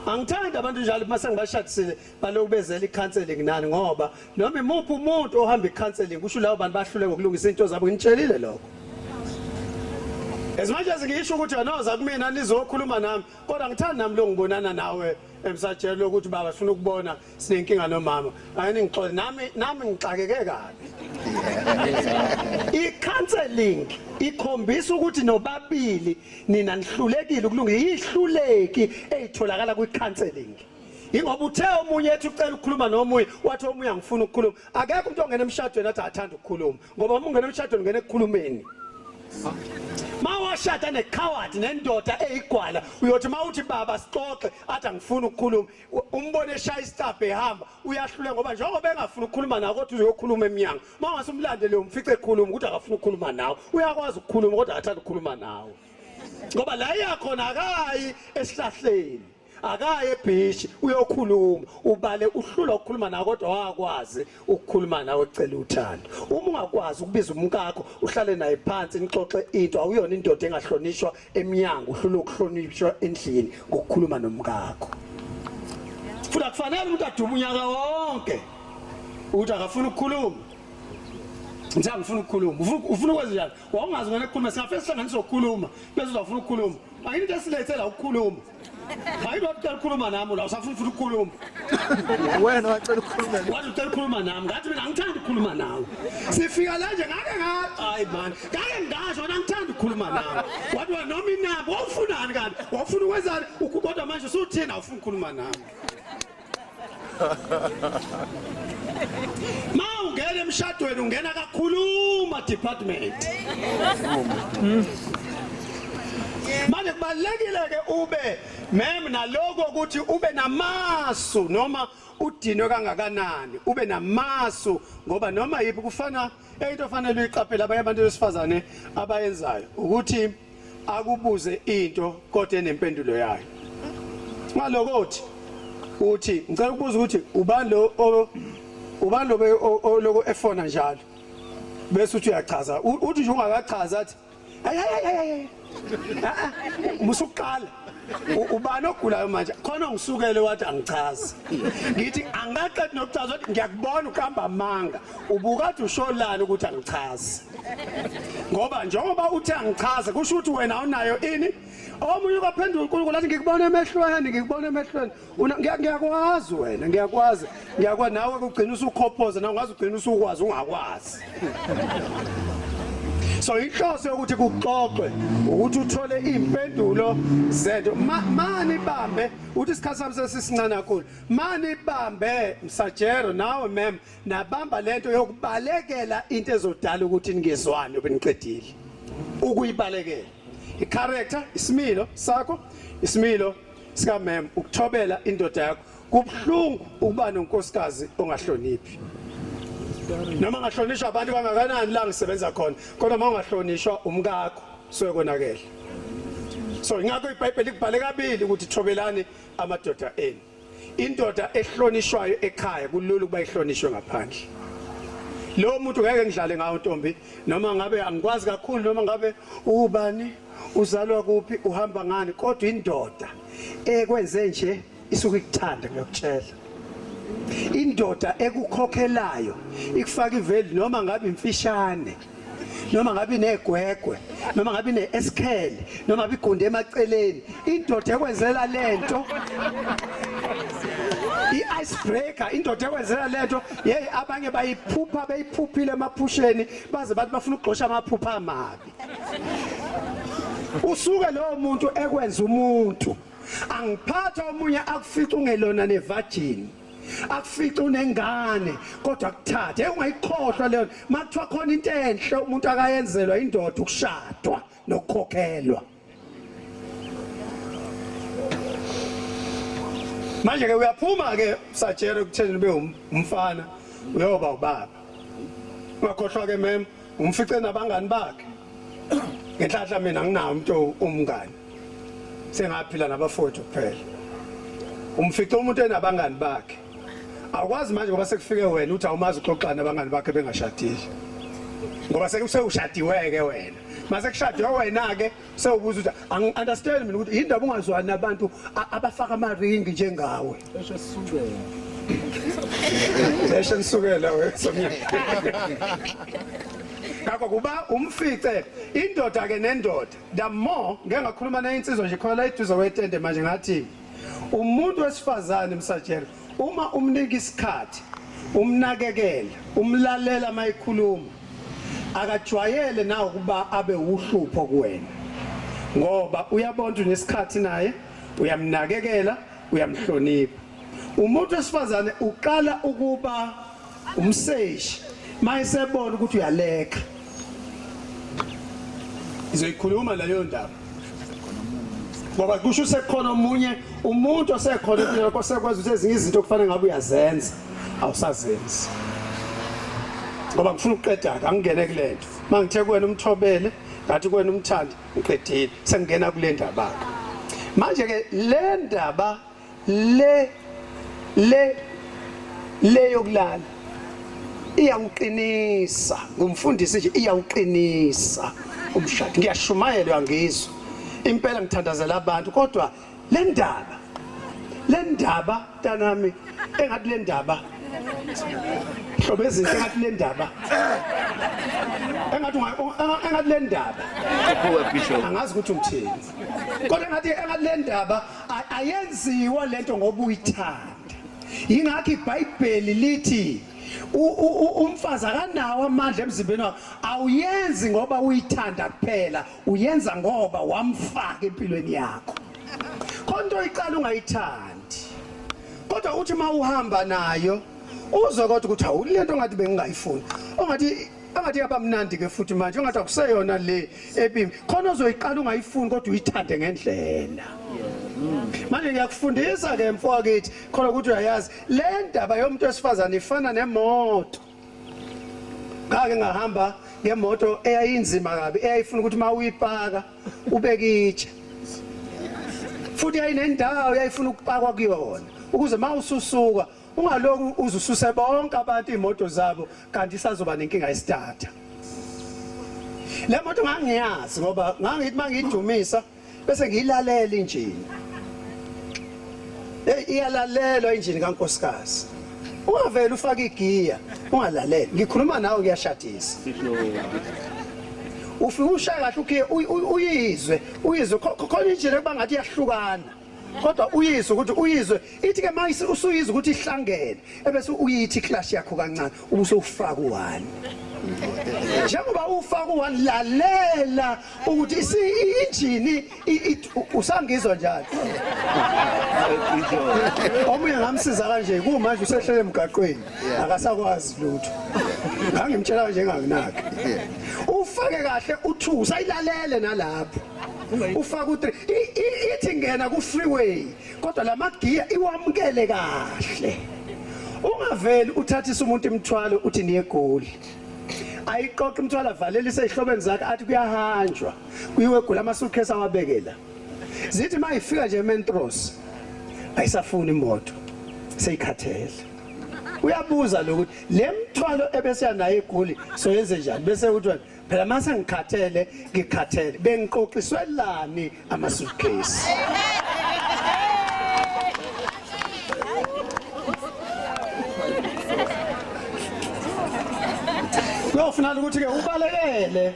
angithandi abantu njalo uma sengibashadisile baloku bezela i-counseling nani ngoba noma imuphi umuntu ohamba i-counseling kusho labo bantu bahlule ngokulungisa into zabo nginitshelile lokho. As much as ngisho ukuthi anoza kumina nizokhuluma nami kodwa ngithandi nami lo ngibonana nawe emsatshelo ukuthi baba sifuna ukubona sinenkinga nomama ake ningixole nami nami ngixakeke kabi i-counseling ikhombisa ukuthi nobabili nina nihlulekile ukulunga ihluleki eyitholakala kwi-counseling ingoba uthe omunye ethi ucela ukukhuluma nomunye wathi omunye angifuni ukukhuluma akekho umuntu ongena emshadweni athi athanda ukukhuluma ngoba uma ungena emshadweni ungena ekukhulumeni mawashada necoward nendoda eyigwala uyothi mawuthi baba sixoxe athi angifuni ukukhuluma umbone eshaya isicabha ehamba uyahluleka ngoba njengoba engafuni ukukhuluma nawe kodwa uzoyokhuluma emnyango uma ungase umlandele umfice ekhuluma ukuthi akafuni ukukhuluma nawe uyakwazi ukukhuluma kodwa akathanda ukukhuluma nawe ngoba la iyakhona akayi esihlahleni akaye ebhishi uyokhuluma ubale uhlula ukukhuluma nawe kodwa wakwazi ukukhuluma nawe ecela uthando uma ungakwazi ukubiza umkakho uhlale naye phansi nixoxe into awuyona indoda engahlonishwa emnyango uhlula ukuhlonishwa endlini ngokukhuluma nomkakho futhi akufanele umuntu adume unyaka wonke ukuthi akafuni ukukhuluma ngithi angifuni ukukhuluma ufuna ukwenza njani wawungazi ngane ukukhuluma singafike sihlanganise ukukhuluma bese uzafuna ukukhuluma ayini into esilethe la ukukhuluma hayi lo ucela ukukhuluma nami la usafuna futhi ukukhuluma wena wacela ukukhuluma wathi ucela ukukhuluma nami ngathi mina angithandi ukukhuluma nawe sifika la nje ngake ngathi hayi man ngake ngasho wena angithandi ukukhuluma nawe wathi wena noma inamba wawufunani kanti wawufuna ukwenzani kodwa manje usuthini awufuni ukukhuluma nami Ma ungena emshadweni ungena kakhuluma department. Manje kubalekile ke ube mem naloko ukuthi ube namasu noma udinwe kangakanani ube namasu ngoba noma yiphi kufana into ofanele uyiqaphele abanye abantu besifazane abayenzayo ukuthi akubuze into kodwa enempendulo yayo ngalokothi uthi ngicela ukubuza ukuthi ubani lo ubani lo oloko efona njalo bese uthi uyachaza uthi nje ungakachaza athi hayi hayi hayi musuqala ubani ogulayo manje khona ngisukele wathi angichazi ngithi angaqedi nokuchaza wathi ngiyakubona uqamba amanga ubukade usholani ukuthi angichazi ngoba njengoba uthe angichaze kusho ukuthi wena awunayo ini omunye ukaphendula uNkulunkulu athi ngikubona emehlweni ngikubona emehlweni ngiyakwazi wena ngiyakwazi ngiyakwazi nawe kugcina usukhophoza nawe ungaze ugcina usukwazi ungakwazi so inhloso yokuthi kuxoxwe ukuthi uthole impendulo zento mani bambe uthi isikhathi sami sesisincane kakhulu mani bambe msajero nawe mem nabamba lento yokubalekela into ezodala ukuthi ningezwani obeniqedile ukuyibalekela i-character isimilo sakho isimilo sikamem ukuthobela indoda yakho kubuhlungu ukuba nonkosikazi ongahloniphi noma ngahlonishwa abantu kangakanani la ngisebenza khona kodwa uma ungahlonishwa umkakho suke konakele so ingakho iBhayibheli kubhale kabili ukuthi thobelani amadoda enu Indoda ehlonishwayo ekhaya kulula ukuba ihlonishwe ngaphandle. Lo muntu ngeke ngidlale ngawo ntombi noma ngabe angikwazi kakhulu noma ngabe ubani uzalwa kuphi uhamba ngani kodwa indoda ekwenze nje isuke ikuthanda ngiyakutshela. Indoda ekukhokhelayo ikufaka iveli noma ngabe imfishane noma ngabe inegwegwe noma ngabe ine-eskhele noma ngabe igunde emaceleni indoda ekwenzela lento i-icebreaker indoda ekwenzela lento yeyi abanye bayiphupha beyiphuphile emaphusheni baze bathi bafuna ukugxosha amaphupha amabi usuke lowo muntu ekwenza umuntu angiphatha omunye akufica ungelona nevajini. Akufice unengane kodwa akuthathe. Hey ungayikhohlwa leyo. Makuthiwa khona into enhle umuntu akayenzelwa indoda ukushadwa nokukhokhelwa. Manje ke uyaphuma ke Sajero kutheni ube um, umfana uyoba ubaba. Ungakhohlwa ke mem umfice nabangani bakhe. Ngenhlanhla mina nginawo umuntu umngani. Sengaphila nabafowethu kuphela. Umfice umuntu enabangani bakhe. Awukwazi manje ngoba sekufike wena uthi awumazi uxoxa nabangani bakhe bengashadile. Ngoba sekushadiwe ke wena. Mase kushadiwe wena ke sewubuza ukuthi angi-understand mina ukuthi yindaba ungazwani nabantu abafaka amaringi njengawe. Eshe sisukela. Eshe nisukela we somnyama. Ngakho kuba umfice indoda ke nendoda the more ngeke ngakhuluma neyinsizwa nje khona la eduze kwetende manje ngathi umuntu wesifazane msajelo uma umnika isikhathi umnakekela umlalela mayikhuluma akajwayele na ukuba abe uhlupho kuwena ngoba uyabona ukuthi unesikhathi naye uyamnakekela uyamhlonipha umuntu wesifazane uqala ukuba umseshi mayesebona ukuthi uyalekha izoyikhuluma leyo ndaba ngoba kusho usekhona omunye umuntu osekhona empilweni yakho osekwazi ukuthi ezinye izinto kufanele ngabe uyazenza awusazenzi ngoba ngifuna ukuqeda-ke angingene kule nto uma ngithe kuwena umthobele ngathi kuwena umthande ngiqedile sengingena kule ndaba-ke manje-ke le ndaba le le le yokulala iyawuqinisa ngumfundisi nje iyawuqinisa umshado ngiyashumayela uyangizwa impela ngithandazela abantu kodwa le ndaba le ndaba mntanami engathi le ndaba hlobo ezinhle engathi le ndaba engathi engathi le ndaba angazi ukuthi ungithini kodwa engathi engathi le ndaba ayenziwa lento ngoba uyithanda yingakho iBhayibheli lithi umfazi akanawo amandla emzimbeni wakhe awuyenzi ngoba uyithanda kuphela uyenza ngoba wamfaka empilweni yakho khona into oyiqala ungayithandi kodwa uthi uma uhamba nayo uzwe kodwa ukuthi awu lento ngathi bengingayifuni ongathi angathi yabamnandi ke futhi manje ongathi akuseyona le ebimi khona ozoyiqala ungayifuni kodwa uyithande ngendlela manje ngiyakufundisa ke mfowethu khona ukuthi uyayazi le ndaba yomuntu wesifazane ifana nemoto ngake ngahamba ngemoto eyayinzima kabi eyayifuna ukuthi uma uyipaka ubeke itshe futhi yayinendawo yayifuna ukupakwa kuyona ukuze uma ususuka Ungaloku uzususe bonke abantu imoto zabo kanti isazoba nenkinga yesithatha. Le moto ngangiyazi ngoba ngangithi mangiyidumisa bese ngiyilalela injini. Hey iyalalelwa injini kankosikazi. Ungavele ufake igiya ungalaleli. Ngikhuluma nawe kuyashadisa. Ufike ushaya kahle ukhiye uyizwe uyizwe khona injini ekuba ngathi iyahlukana. kodwa uyizwe ukuthi uyizwe ithi ke manje usuyizwe ukuthi ihlangene ebese uyithi clash yakho kancane ubusufaka u1 njengoba ufaka u1 lalela ukuthi injini usangizwa njalo omunye ngamsiza kanje kumanje usehlele emgaqweni akasakwazi lutho ngangimtshela kanje engakunaki ufake kahle u2 usayilalele nalapho ufaka u3 ithi ngena ku freeway kodwa lamagiya iwamukele kahle ungaveli uthathisa umuntu imithwalo uthi niye egoli ayiqoqa imithwalo avalelise ezihlobeni zakhe athi kuyahanjwa kuyiwe egoli ama-suitcase awabekela zithi uma ifika nje ementros ayisafuni imoto seyikhathele uyabuza lokuthi le mthwalo ebese yanayo egoli soyenze njani bese kuthiwa Phela mase ngikhathele ngikhathele bengiqoqiswelani ama suitcase. Kuyofuneka ukuthi ke ubalekele.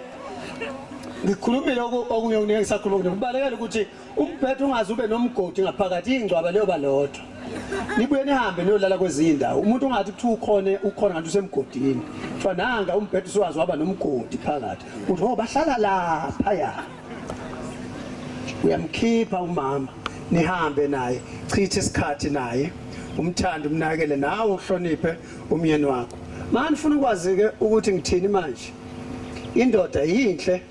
Ngikhulumile okunye okuningi ngisakhuluma okuningi ubalekele ukuthi Umbhede ungaze ube nomgodi ngaphakathi ingcwaba liyoba lodwa. Nibuye nihambe niyolala kwezinye indawo. Umuntu ungathi kuthiwa ukhona ukhona ngathi usemgodini. Kuthiwa nanga umbhede usuwazi waba nomgodi phakathi. Uthi oh bahlala lapha ya. Uyamkhipha umama nihambe naye, chithe isikhathi naye. Umthande umnakele nawe uhloniphe umyeni wakho. Manje ufuna ukwazi ke ukuthi ngithini manje. Indoda yinhle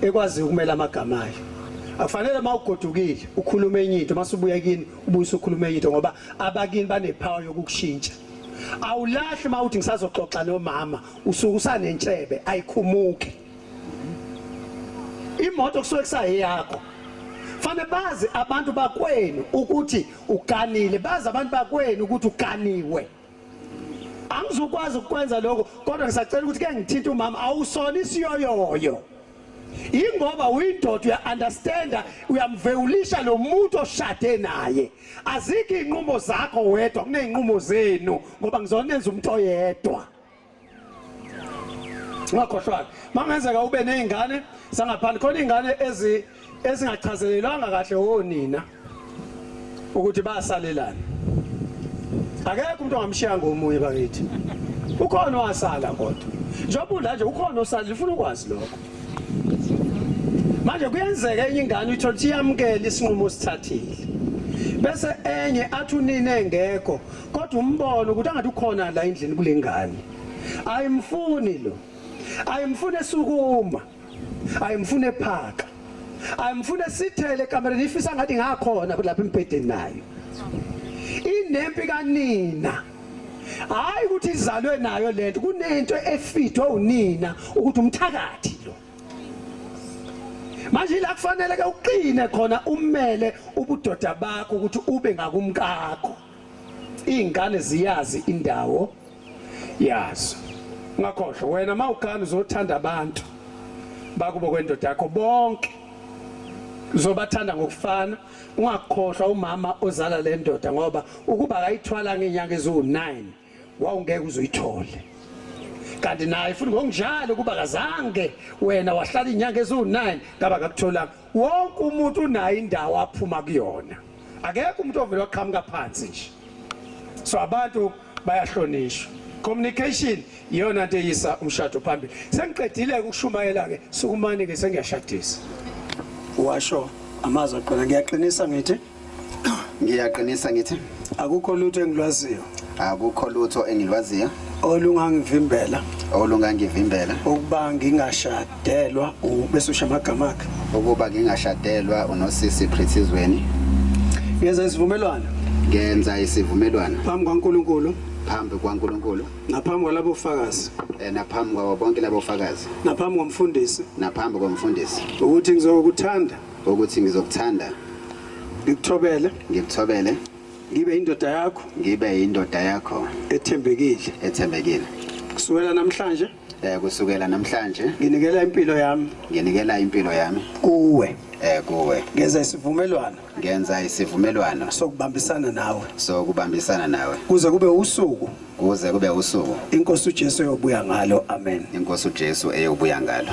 ekwazi ukumela amagama ayo. Akufanele uma ugodukile ukhulume enye into mase ubuya kini ubuyise ukhulume enye into ngoba abakini banepower yokukushintsha. Awulahli uma uthi ngisazoxoxa nomama usuke usanentshebe ayikhumuki. Imoto kusuke kusayeyakho. Fanele bazi abantu bakwenu ukuthi uganile, bazi abantu bakwenu ukuthi uganiwe. Angizukwazi ukukwenza lokho kodwa ngisacela ukuthi ke ngithinte umama awusona isiyoyoyo. Ingoba uyindoda uya understanda uyamvewulisha lo muntu oshade naye. Azikho izinqumo zakho wedwa kunezinqumo zenu ngoba ngizonenza umuntu oyedwa. Ungakhohlwa mangenzeka ube nezingane sangaphandle khona izingane ezi ezingachazelelwanga kahle onina ukuthi basalelana. Akekho umuntu ongamshiya ngomunye bakithi. Ukhona owasala kodwa. Njengoba ula nje ukhona osalile ufuna ukwazi lokho. Manje kuyenzeka enye ingane uyithola ukuthi iyamukela isinqumo osithathile. Bese enye athi unina engekho kodwa umbono ukuthi angathi ukhona la endlini kule ngane. Ayimfuni lo. Ayimfuni esukuma. Ayimfuni ephaka. Ayimfuni esithele ekamereni ifisa ngathi ngakhona lapha embhedeni nayo. Inempi kanina. Hayi ukuthi izalwe nayo lento kunento efidwe unina ukuthi umthakathi lo. Manje ila kufanele ke uqine khona umele ubudoda bakho ukuthi ube ngakumkakho. Izingane ziyazi indawo yazo. Ungakhohlwa wena mawugana uzothanda abantu bakubo kwendoda yakho bonke. Uzobathanda ngokufana ungakhohlwa umama ozala le ndoda ngoba ukuba akayithwala ngenyanga eziwu-9 wawungeke uzuyithole. Kanti naye futhi ngokunjalo kuba kazange wena wahlala inyanga eziwu-9 ngaba akakutholanga. Wonke umuntu unayo indawo aphuma kuyona. Akekho umuntu ovele waqhamuka phansi nje. So abantu bayahlonishwa. Communication iyona nto eyisa umshado phambili. Sengiqedile ukushumayela ke sukumani ke sengiyashadisa. Washo amazwi aqina ngiyaqinisa ngithi Ngiyaqinisa ngithi akukho lutho engilwaziyo akukho lutho engilwaziyo olungangivimbela olungangivimbela ukuba ngingashadelwa bese usho amagama akhe ukuba ngingashadelwa unosisi Pretty Zweni. Ngenza isivumelwano Ngenza isivumelwano phambi kwaNkulunkulu phambi kwaNkulunkulu naphambi kwalabo fakazi naphambi kwabo bonke labo fakazi naphambi komfundisi naphambi komfundisi ukuthi ngizokuthanda ukuthi ngizokuthanda ngikuthobele ngikuthobele ngibe indoda yakho ngibe indoda yakho ethembekile ethembekile kusukela namhlanje kusukela namhlanje nginikela impilo yami nginikela impilo yami kuwe kuwe ngenza isivumelwano ngenza isivumelwano sokubambisana nawe sokubambisana nawe kuze kube usuku kuze kube usuku inkosi uJesu eyobuya ngalo amen inkosi uJesu eyobuya ngalo.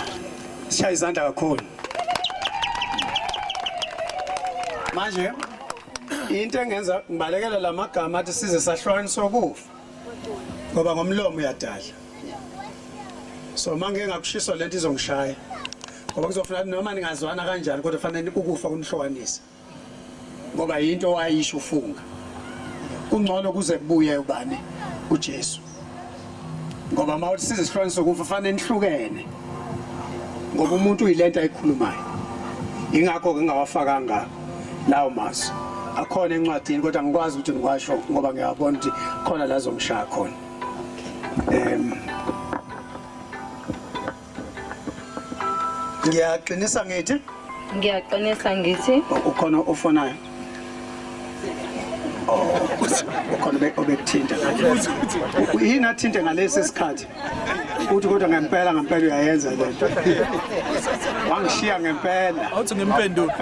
Sishaya izandla kakhulu. Manje into engenza ngibalekele lamagama athi size sahlukaniswa ukufa ngoba ngomlomo uyadala. So manje ngakushiswa lento izongishaya ngoba kuzofuna noma ningazwana kanjani kodwa fanele ukufa kunihlukanise ngoba yinto wayisho ufunga. Kungcono kuze kubuye ubani uJesu ngoba uma uthi size sihlukaniswe ukufa fanele nihlukene ngoba umuntu uyilento ayikhulumayo. Ingakho ke ngawafakanga lawo mazwi akhona encwadini kodwa ngikwazi ukuthi ngiwasho ngoba ngiyabona ukuthi khona la zongishaya khona. Ngiyaqinisa ngithi Ngiyaqinisa ngithi ukhona ofonayo. Oh, ukhona obekuthinta. Yini athinte ngalesi sikhathi? Uthi kodwa ngempela ngempela uyayenza lento. Wangishiya ngempela. Awuthi ngimpendule.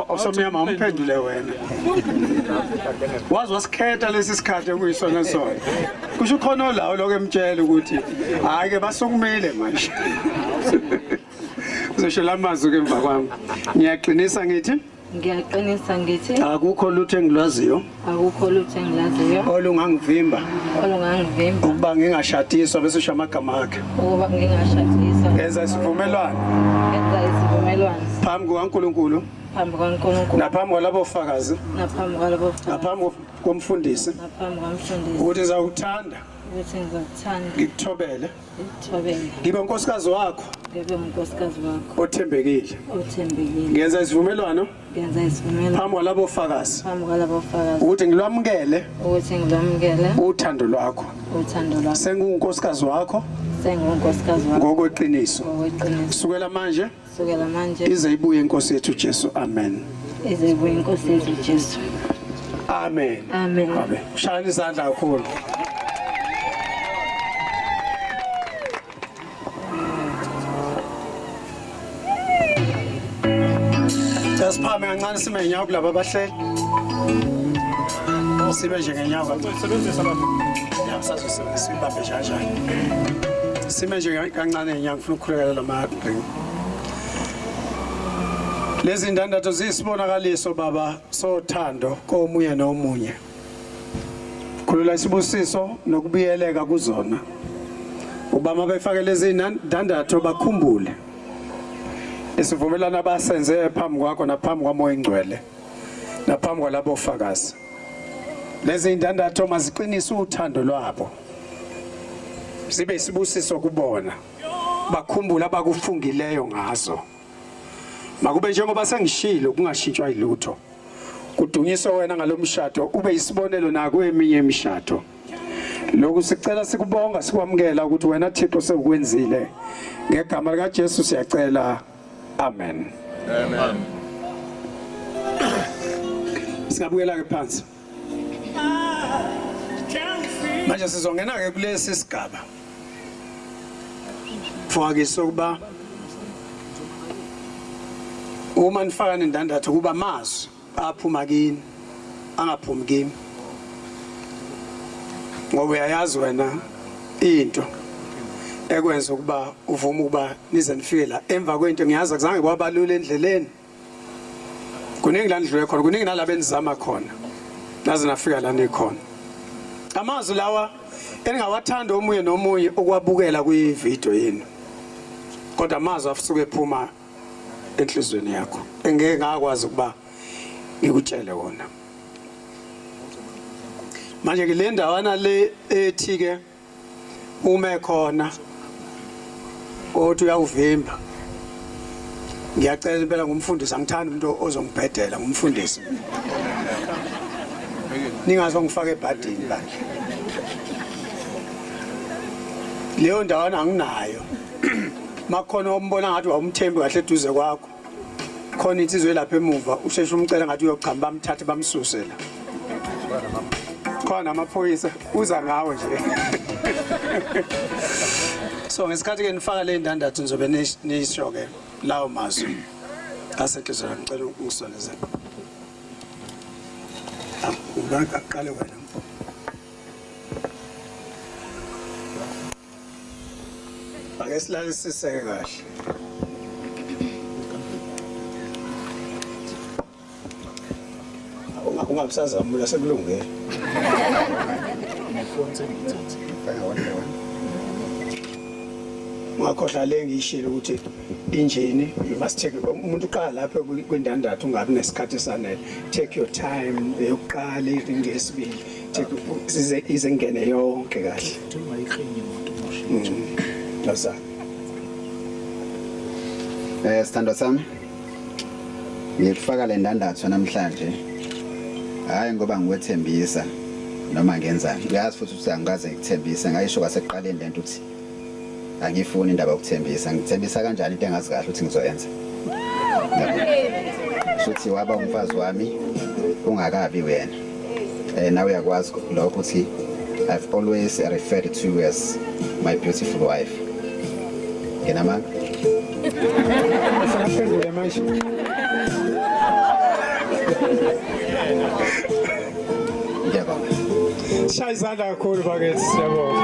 Osomnyama umphendule wena. Wazi wasikhetha lesi sikhathi ekuyisona sona. Kusho ukhona olawo lokho emtshela ukuthi hayi ke basukumile manje. Uzosho lamazwi ke emva kwami. Ngiyaqinisa ngithi ngiyaqinisa ngithi akukho lutho engilwaziyo akukho lutho engilaziyo olungangivimba olungangivimba ukuba ngingashadiswa bese usho amagama akhe ukuba ngingashadiswa. Ngenza isivumelwano Ngenza isivumelwano phambi kukaNkulunkulu Phambi kwaNkulunkulu. Naphambi kwalabo fakazi. Naphambi kwalabo fakazi. Naphambi komfundisi. Naphambi komfundisi. Ukuthi ngizakuthanda. Ukuthi ngizokuthanda. Ngikuthobele. Ngikuthobele. Ngibe unkosikazi wakho. Ngibe unkosikazi wakho. Othembekile. Othembekile. Ngenza isivumelwano. Ngenza isivumelwano. Phambi kwalabo fakazi. Phambi kwalabo fakazi. Ukuthi ngilwamukele. Ukuthi ngilwamukele. Uthando lwakho. Uthando lwakho. Sengunkosikazi wakho. Sengunkosikazi wakho. Ngokweqiniso. Ngokweqiniso. Sukela manje. Sukela manje. Ize ibuye inkosi yethu Jesu. Amen. Ize ibuye inkosi yethu Jesu. Amen. Amen. Amen. Shayani izandla kakhulu. Sasiphame kancane sime ngenyawo kulaba abahleli. Sibe nje ngenyawo kancane. Sebenzisa lapho. Ya sazosebenzisa ibambe njani. Sime nje kancane ngenyawo ngifuna ukukhulekela lama ring. Lezi ndandatho ziyisibonakaliso baba sothando komunye nomunye. Khulula isibusiso nokubuyeleka kuzona. Ubama befake lezi ndandatho bakhumbule isivumelwano abasenze phambi kwakho naphambi kwaMoya Ingcwele naphambi kwalabo fakazi. Lezi ndandatho maziqinise uthando lwabo. Sibe isibusiso kubona. Bakhumbule abakufungileyo ngazo. Makube njengoba sengishilo kungashintshwa ilutho. Kudunyiswe wena ngalomshado ube isibonelo nakweminye imishado. Lokhu sicela sikubonga sikwamukela ukuthi wena Thixo sewukwenzile. Ngegama lika Jesu siyacela. Amen. Amen. Singabuyela ke phansi. Manje sizongena ke kulesi sigaba. Mfowakisi ukuba uma nifaka nendandatho kuba amazwi aphuma kini angaphumi kimi ngoba uyayazi wena into ekwenza ukuba uvume ukuba nize nifike la emva kwento ngiyazi akuzange kwabalula endleleni kuningi la nidlule khona kuningi nalaba enizama khona naze nafika la nikhona amazwi lawa eningawathanda omunye nomunye ukwabukela kwividiyo yenu kodwa amazwi asuke ephuma enhlizweni yakho engeke ngakwazi ukuba ngikutshele wona manje ke le ndawana le ethi ke ume khona othi uyawuvimba ngiyacela impela ngumfundisi angithandi umuntu ozongibhedela ngumfundisi ningazongifaka ebhadini bandla leyo ndawana anginayo makhona ombona ngathi wawumthembi kahle eduze kwakho khona insizwe lapha emuva usheshe umcela ngathi uyochama bamthathe bamsuse la khona amaphoyisa uza ngawo nje so ngesikhathi ke nifaka le ndandatho nizobe nisho ke lawo mazwi asenhlizweni ngicela ungisondeze aqale wena mfo Ake silalisiseke kahle. Ungabusazamula sekulungile. Ungakhohlwa le ngiyishilo ukuthi injini you must take umuntu uqala lapho kwindandatho ungabi nesikhathi esanele take your time eyokuqala iringi yesibili take ize ize ngene yonke kahle Nosa Sithandwa sami ngikufaka le ndandatho namhlanje hayi ngoba ngiwethembisa noma ngenzani uyazi futhi ukuthi angikaze ngikuthembise ngayisho kwasekuqaleni lento ukuthi angifuni indaba yokuthembisa ngithembisa kanjani into engazi kahle ukuthi ngizoyenza shuthi waba umfazi wami ungakabi wena nawe uyakwazi lokho ukuthi I've always referred to you as my beautiful wife nginamanga Usaphendule manje ngiyabonga Shaya izandla kakhulu bakithi siyabonga.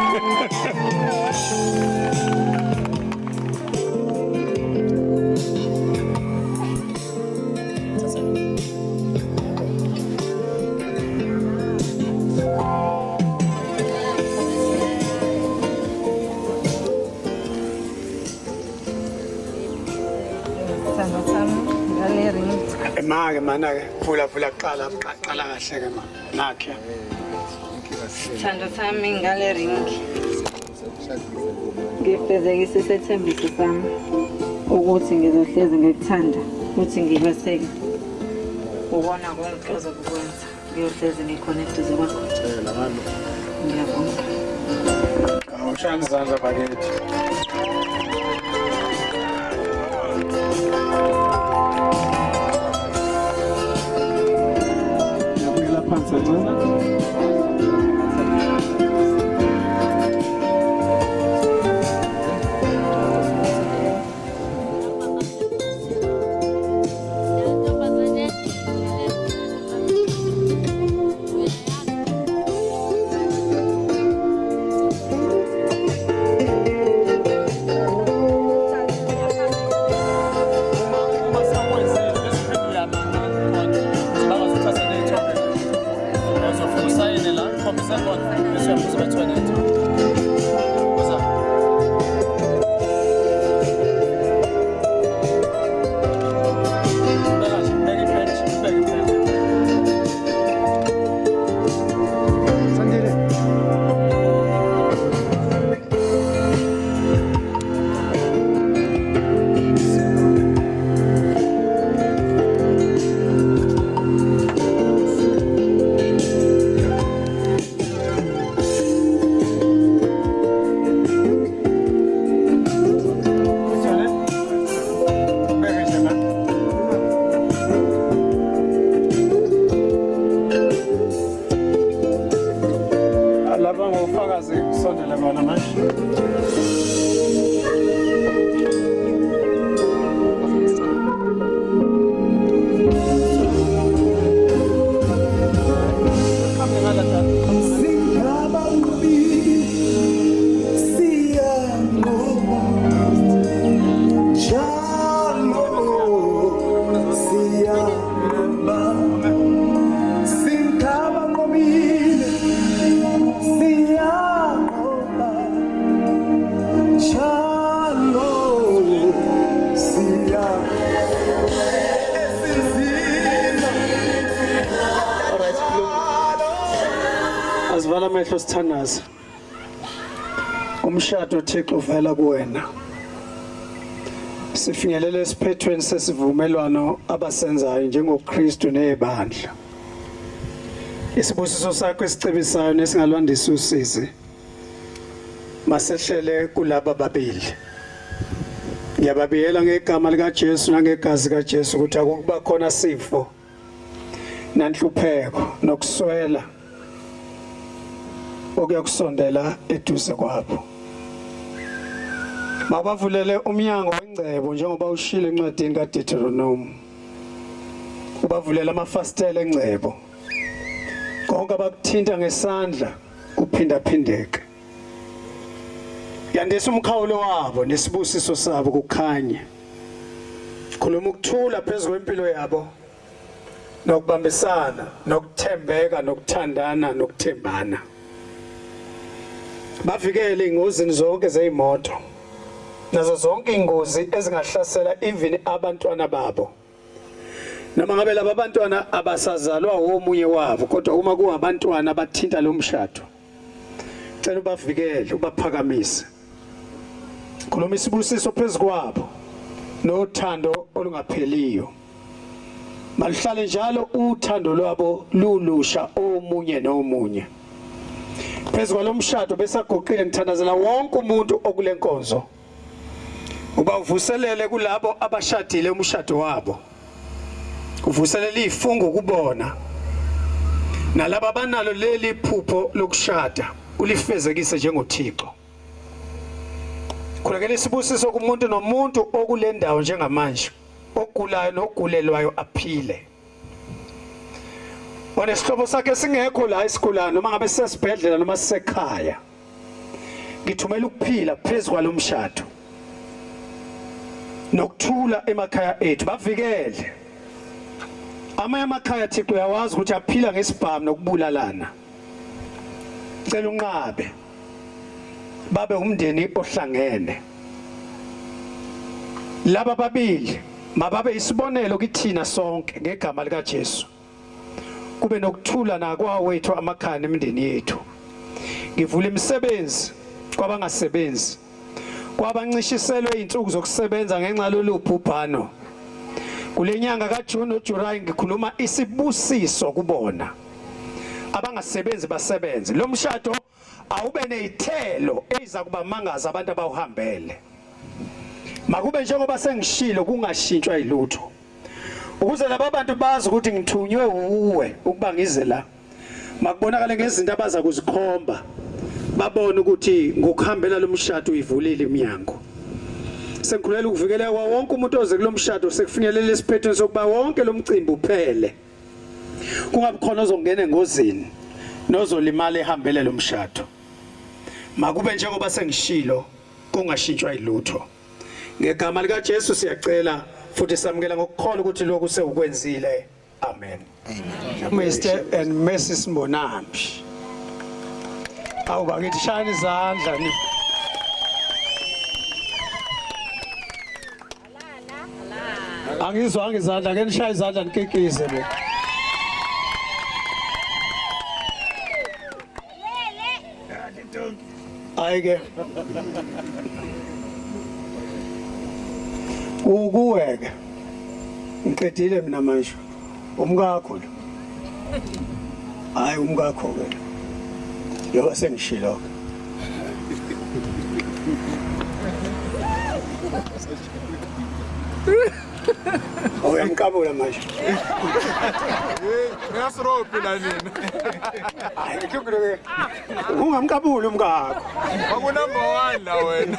Mana ke mana ke vula vula qala qala kahle ke ma. Nakhe. Sithando sami ngale ring. Ngifezekise isethembiso sami ukuthi ngizohlezi ngikuthanda futhi ngikweseke. Ubona konke ozokukwenza. Ngiyohlezi ngikhona eduze kwakho. Ngiyabonga. Awushaya izandla bakithi. Ngiyabuyela phansi kancane. Laba ngofakazi kusondela bona manje. Singabanqobile siyanqoba njalo siyanqoba singabanqobile siyanqoba njalo siya esinzima. Asivala amehlo sithandaze. Umshado Thixo uvela kuwena. Sifinyelele esiphethweni sesivumelwano abasenzayo njengoKristu nebandla. Isibusiso sakho esicebisayo nesingalwandisa usizi masehlele kulaba babili. Ngiyababiyela ngegama likaJesu nangegazi kaJesu ukuthi akuba khona sifo nanhlupheko nokuswela okuyakusondela eduze kwabo. Mabavulele umnyango wengcebo njengoba ushilo encwadini kaDeuteronomy. Ubavulele amafasitela engcebo. Konke abakuthinta ngesandla kuphindaphindeke. Yandisa umkhawulo wabo nesibusiso sabo kukhanye. Khuluma ukuthula phezu kwempilo yabo nokubambisana nokuthembeka nokuthandana nokuthembana. Bavikele ingozini zonke zeyimoto nazo zonke ingozi ezingahlasela even abantwana babo. Noma ngabe laba bantwana abasazalwa womunye wabo kodwa uma kuwabantwana abathinta lo mshado cela ubavikele ubaphakamise. Khuluma isibusiso phezu kwabo nothando olungapheliyo. Maluhlale njalo uthando lwabo lulusha omunye nomunye. Phezu kwalomshado besaguqile ngithandazela wonke umuntu okule nkonzo. Uba uvuselele kulabo abashadile umshado wabo. Uvuselele izifungo kubona. Nalabo abanalo leli phupho lokushada ulifezekise njengoThixo. Khulekela isibusiso kumuntu nomuntu okule ndawo njengamanje ogulayo nogulelwayo aphile. Onesihlobo sakhe singekho la esigulayo noma ngabe sisesibhedlela noma sisekhaya. Ngithumela ukuphila phezu kwalomshado. Nokuthula emakhaya ethu bavikele. Amanye amakhaya Thixo uyawazi ukuthi aphila ngesibhamu nokubulalana. Cela unqabe. Babe umndeni ohlangene. Laba babili Mababe isibonelo kithina sonke ngegama lika Jesu. Kube nokuthula nakwawethu amakhaya nemindeni yethu. Ngivula imisebenzi kwabangasebenzi. Kwabancishiselwe izinsuku zokusebenza ngenxa lolu bhubhano. Kulenyanga kaJune noJuly ngikhuluma isibusiso kubona. Abangasebenzi basebenze. Lo mshado awube nezithelo eziza kubamangaza abantu abawuhambele. Makube njengoba sengishilo kungashintshwa ilutho. Ukuze laba bantu bazi ukuthi ngithunywe uwe ukuba ngize la. Makubonakale ngezinto abaza kuzikhomba. Babone ukuthi ngokuhambela lo mshado uyivulile iminyango. Sengikhulela ukuvikeleka kwa wonke umuntu oze kulomshado sekufinyelela esiphethweni sokuba wonke lo mcimbi uphele. Kungabi khona ozongena engozini nozolimala ehambele lo mshado. Makube njengoba sengishilo kungashintshwa ilutho. Ngegama lika Jesu siyacela futhi samukela ngokukholwa ukuthi lokhu sewukwenzile. Amen. Amen. Mr and Mrs Mbonambi. Awu bakithi shayani izandla ni. Angizwanga izandla ke nishaye izandla nikikize bo. Hayi ke. Ukuwe ke. Ngiqedile mina manje. Umkakho lo. Hayi umkakho ke. Yoba sengishilo ke. Uyamqabula manje. Ngiyasirobhi la nina. Hayi ke. Ungamqabuli umkakho. Waku number 1 la wena.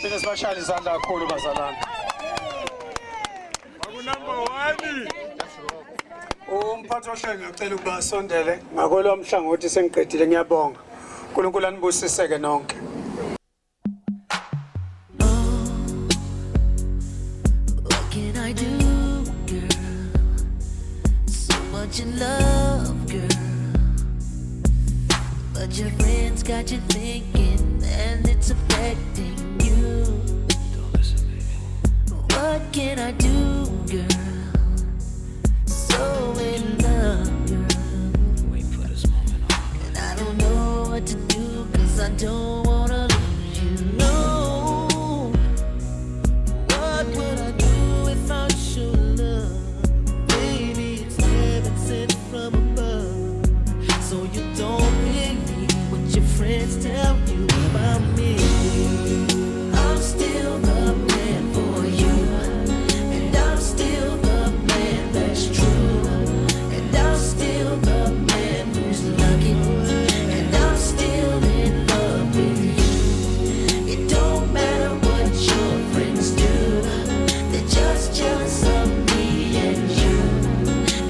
Sike sibashayele izandla kakhulu bazalwane. Waku number 1. Umphathi wohlelo ngiyacela ukuba asondele ngakolwami hlangothi sengiqedile ngiyabonga. uNkulunkulu anibusiseke nonke. What can I do, girl? So much in love, girl. But your friends got you thinking, and it's affecting you. Don't listen, baby. What can I do, girl? So in love, girl. Wait for this moment all my And I don't know what to do, cause I don't wanna lose you. No. What would I do without your love? Baby, it's heaven sent from above. So you don't believe what your friends tell you about me. I'm still the man for you. And I'm still the man that's true. And I'm still the man who's lucky. And I'm still in love with you. It don't matter what your friends do. They're just jealous of me and you.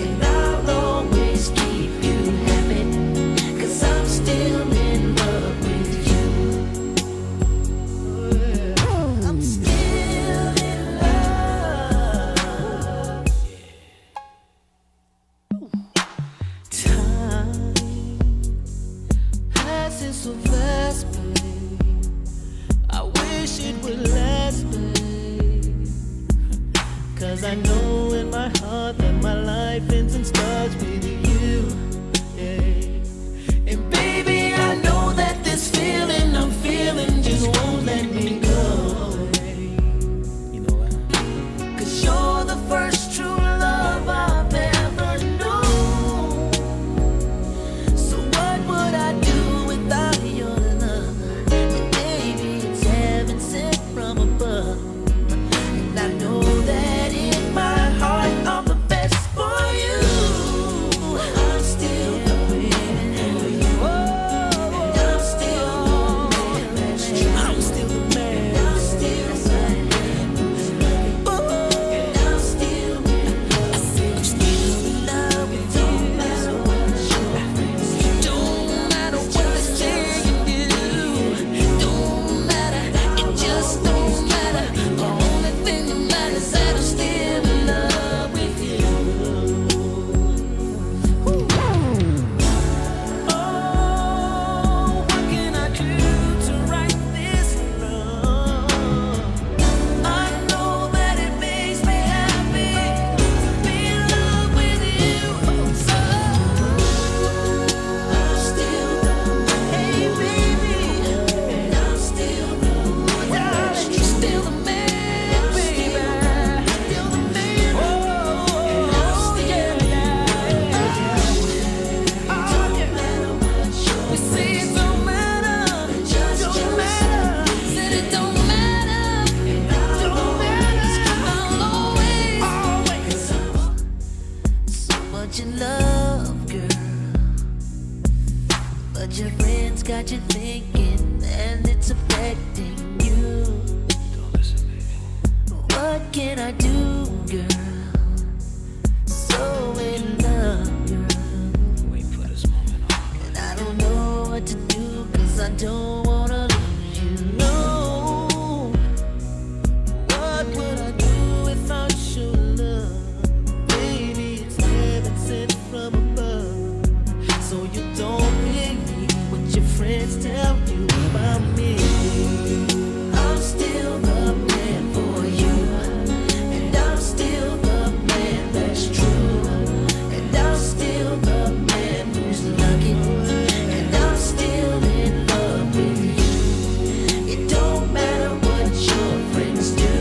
And I'll always keep you happy. Cause I'm still in love with you. I'm still in love. Time passes so fast, babe. I wish it would last, babe. Cause I know in my heart that my life ends and starts with you. Yeah. And baby, I know that this feeling I'm feeling just won't let me go. You know what? Cause you're the first true love I've ever known. So what would I do without your love? And baby, it's heaven sent from above. And I know that in my heart I'm the can I do, girl? So in love, girl. Wait for this moment all my life. And I don't know what to do, 'cause I don't wanna lose you. No. What would I do without your love? Baby, it's heaven sent from above. So you don't believe what your friends tell you about me. I'm still the man for you. And I'm still the man that's true. And I'm still the man who's lucky. And I'm still in love with you. It don't matter what your friends do.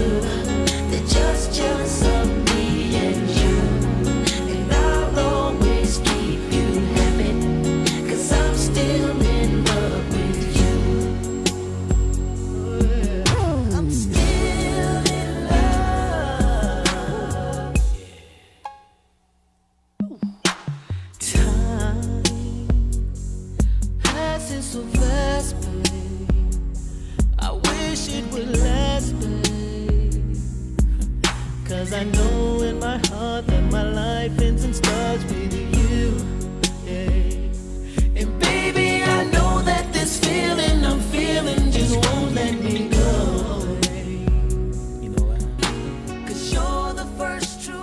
They're just jealous of me and you. And I'll always keep you happy. 'Cause I'm still in love with you. I'm still in love. Time passes so fast, babe. I wish it would last, babe. 'Cause I know in my heart that my life ends and starts with you. Yeah. And baby, I know that this feeling I'm feeling just won't let me go. You know what? 'Cause you're the first true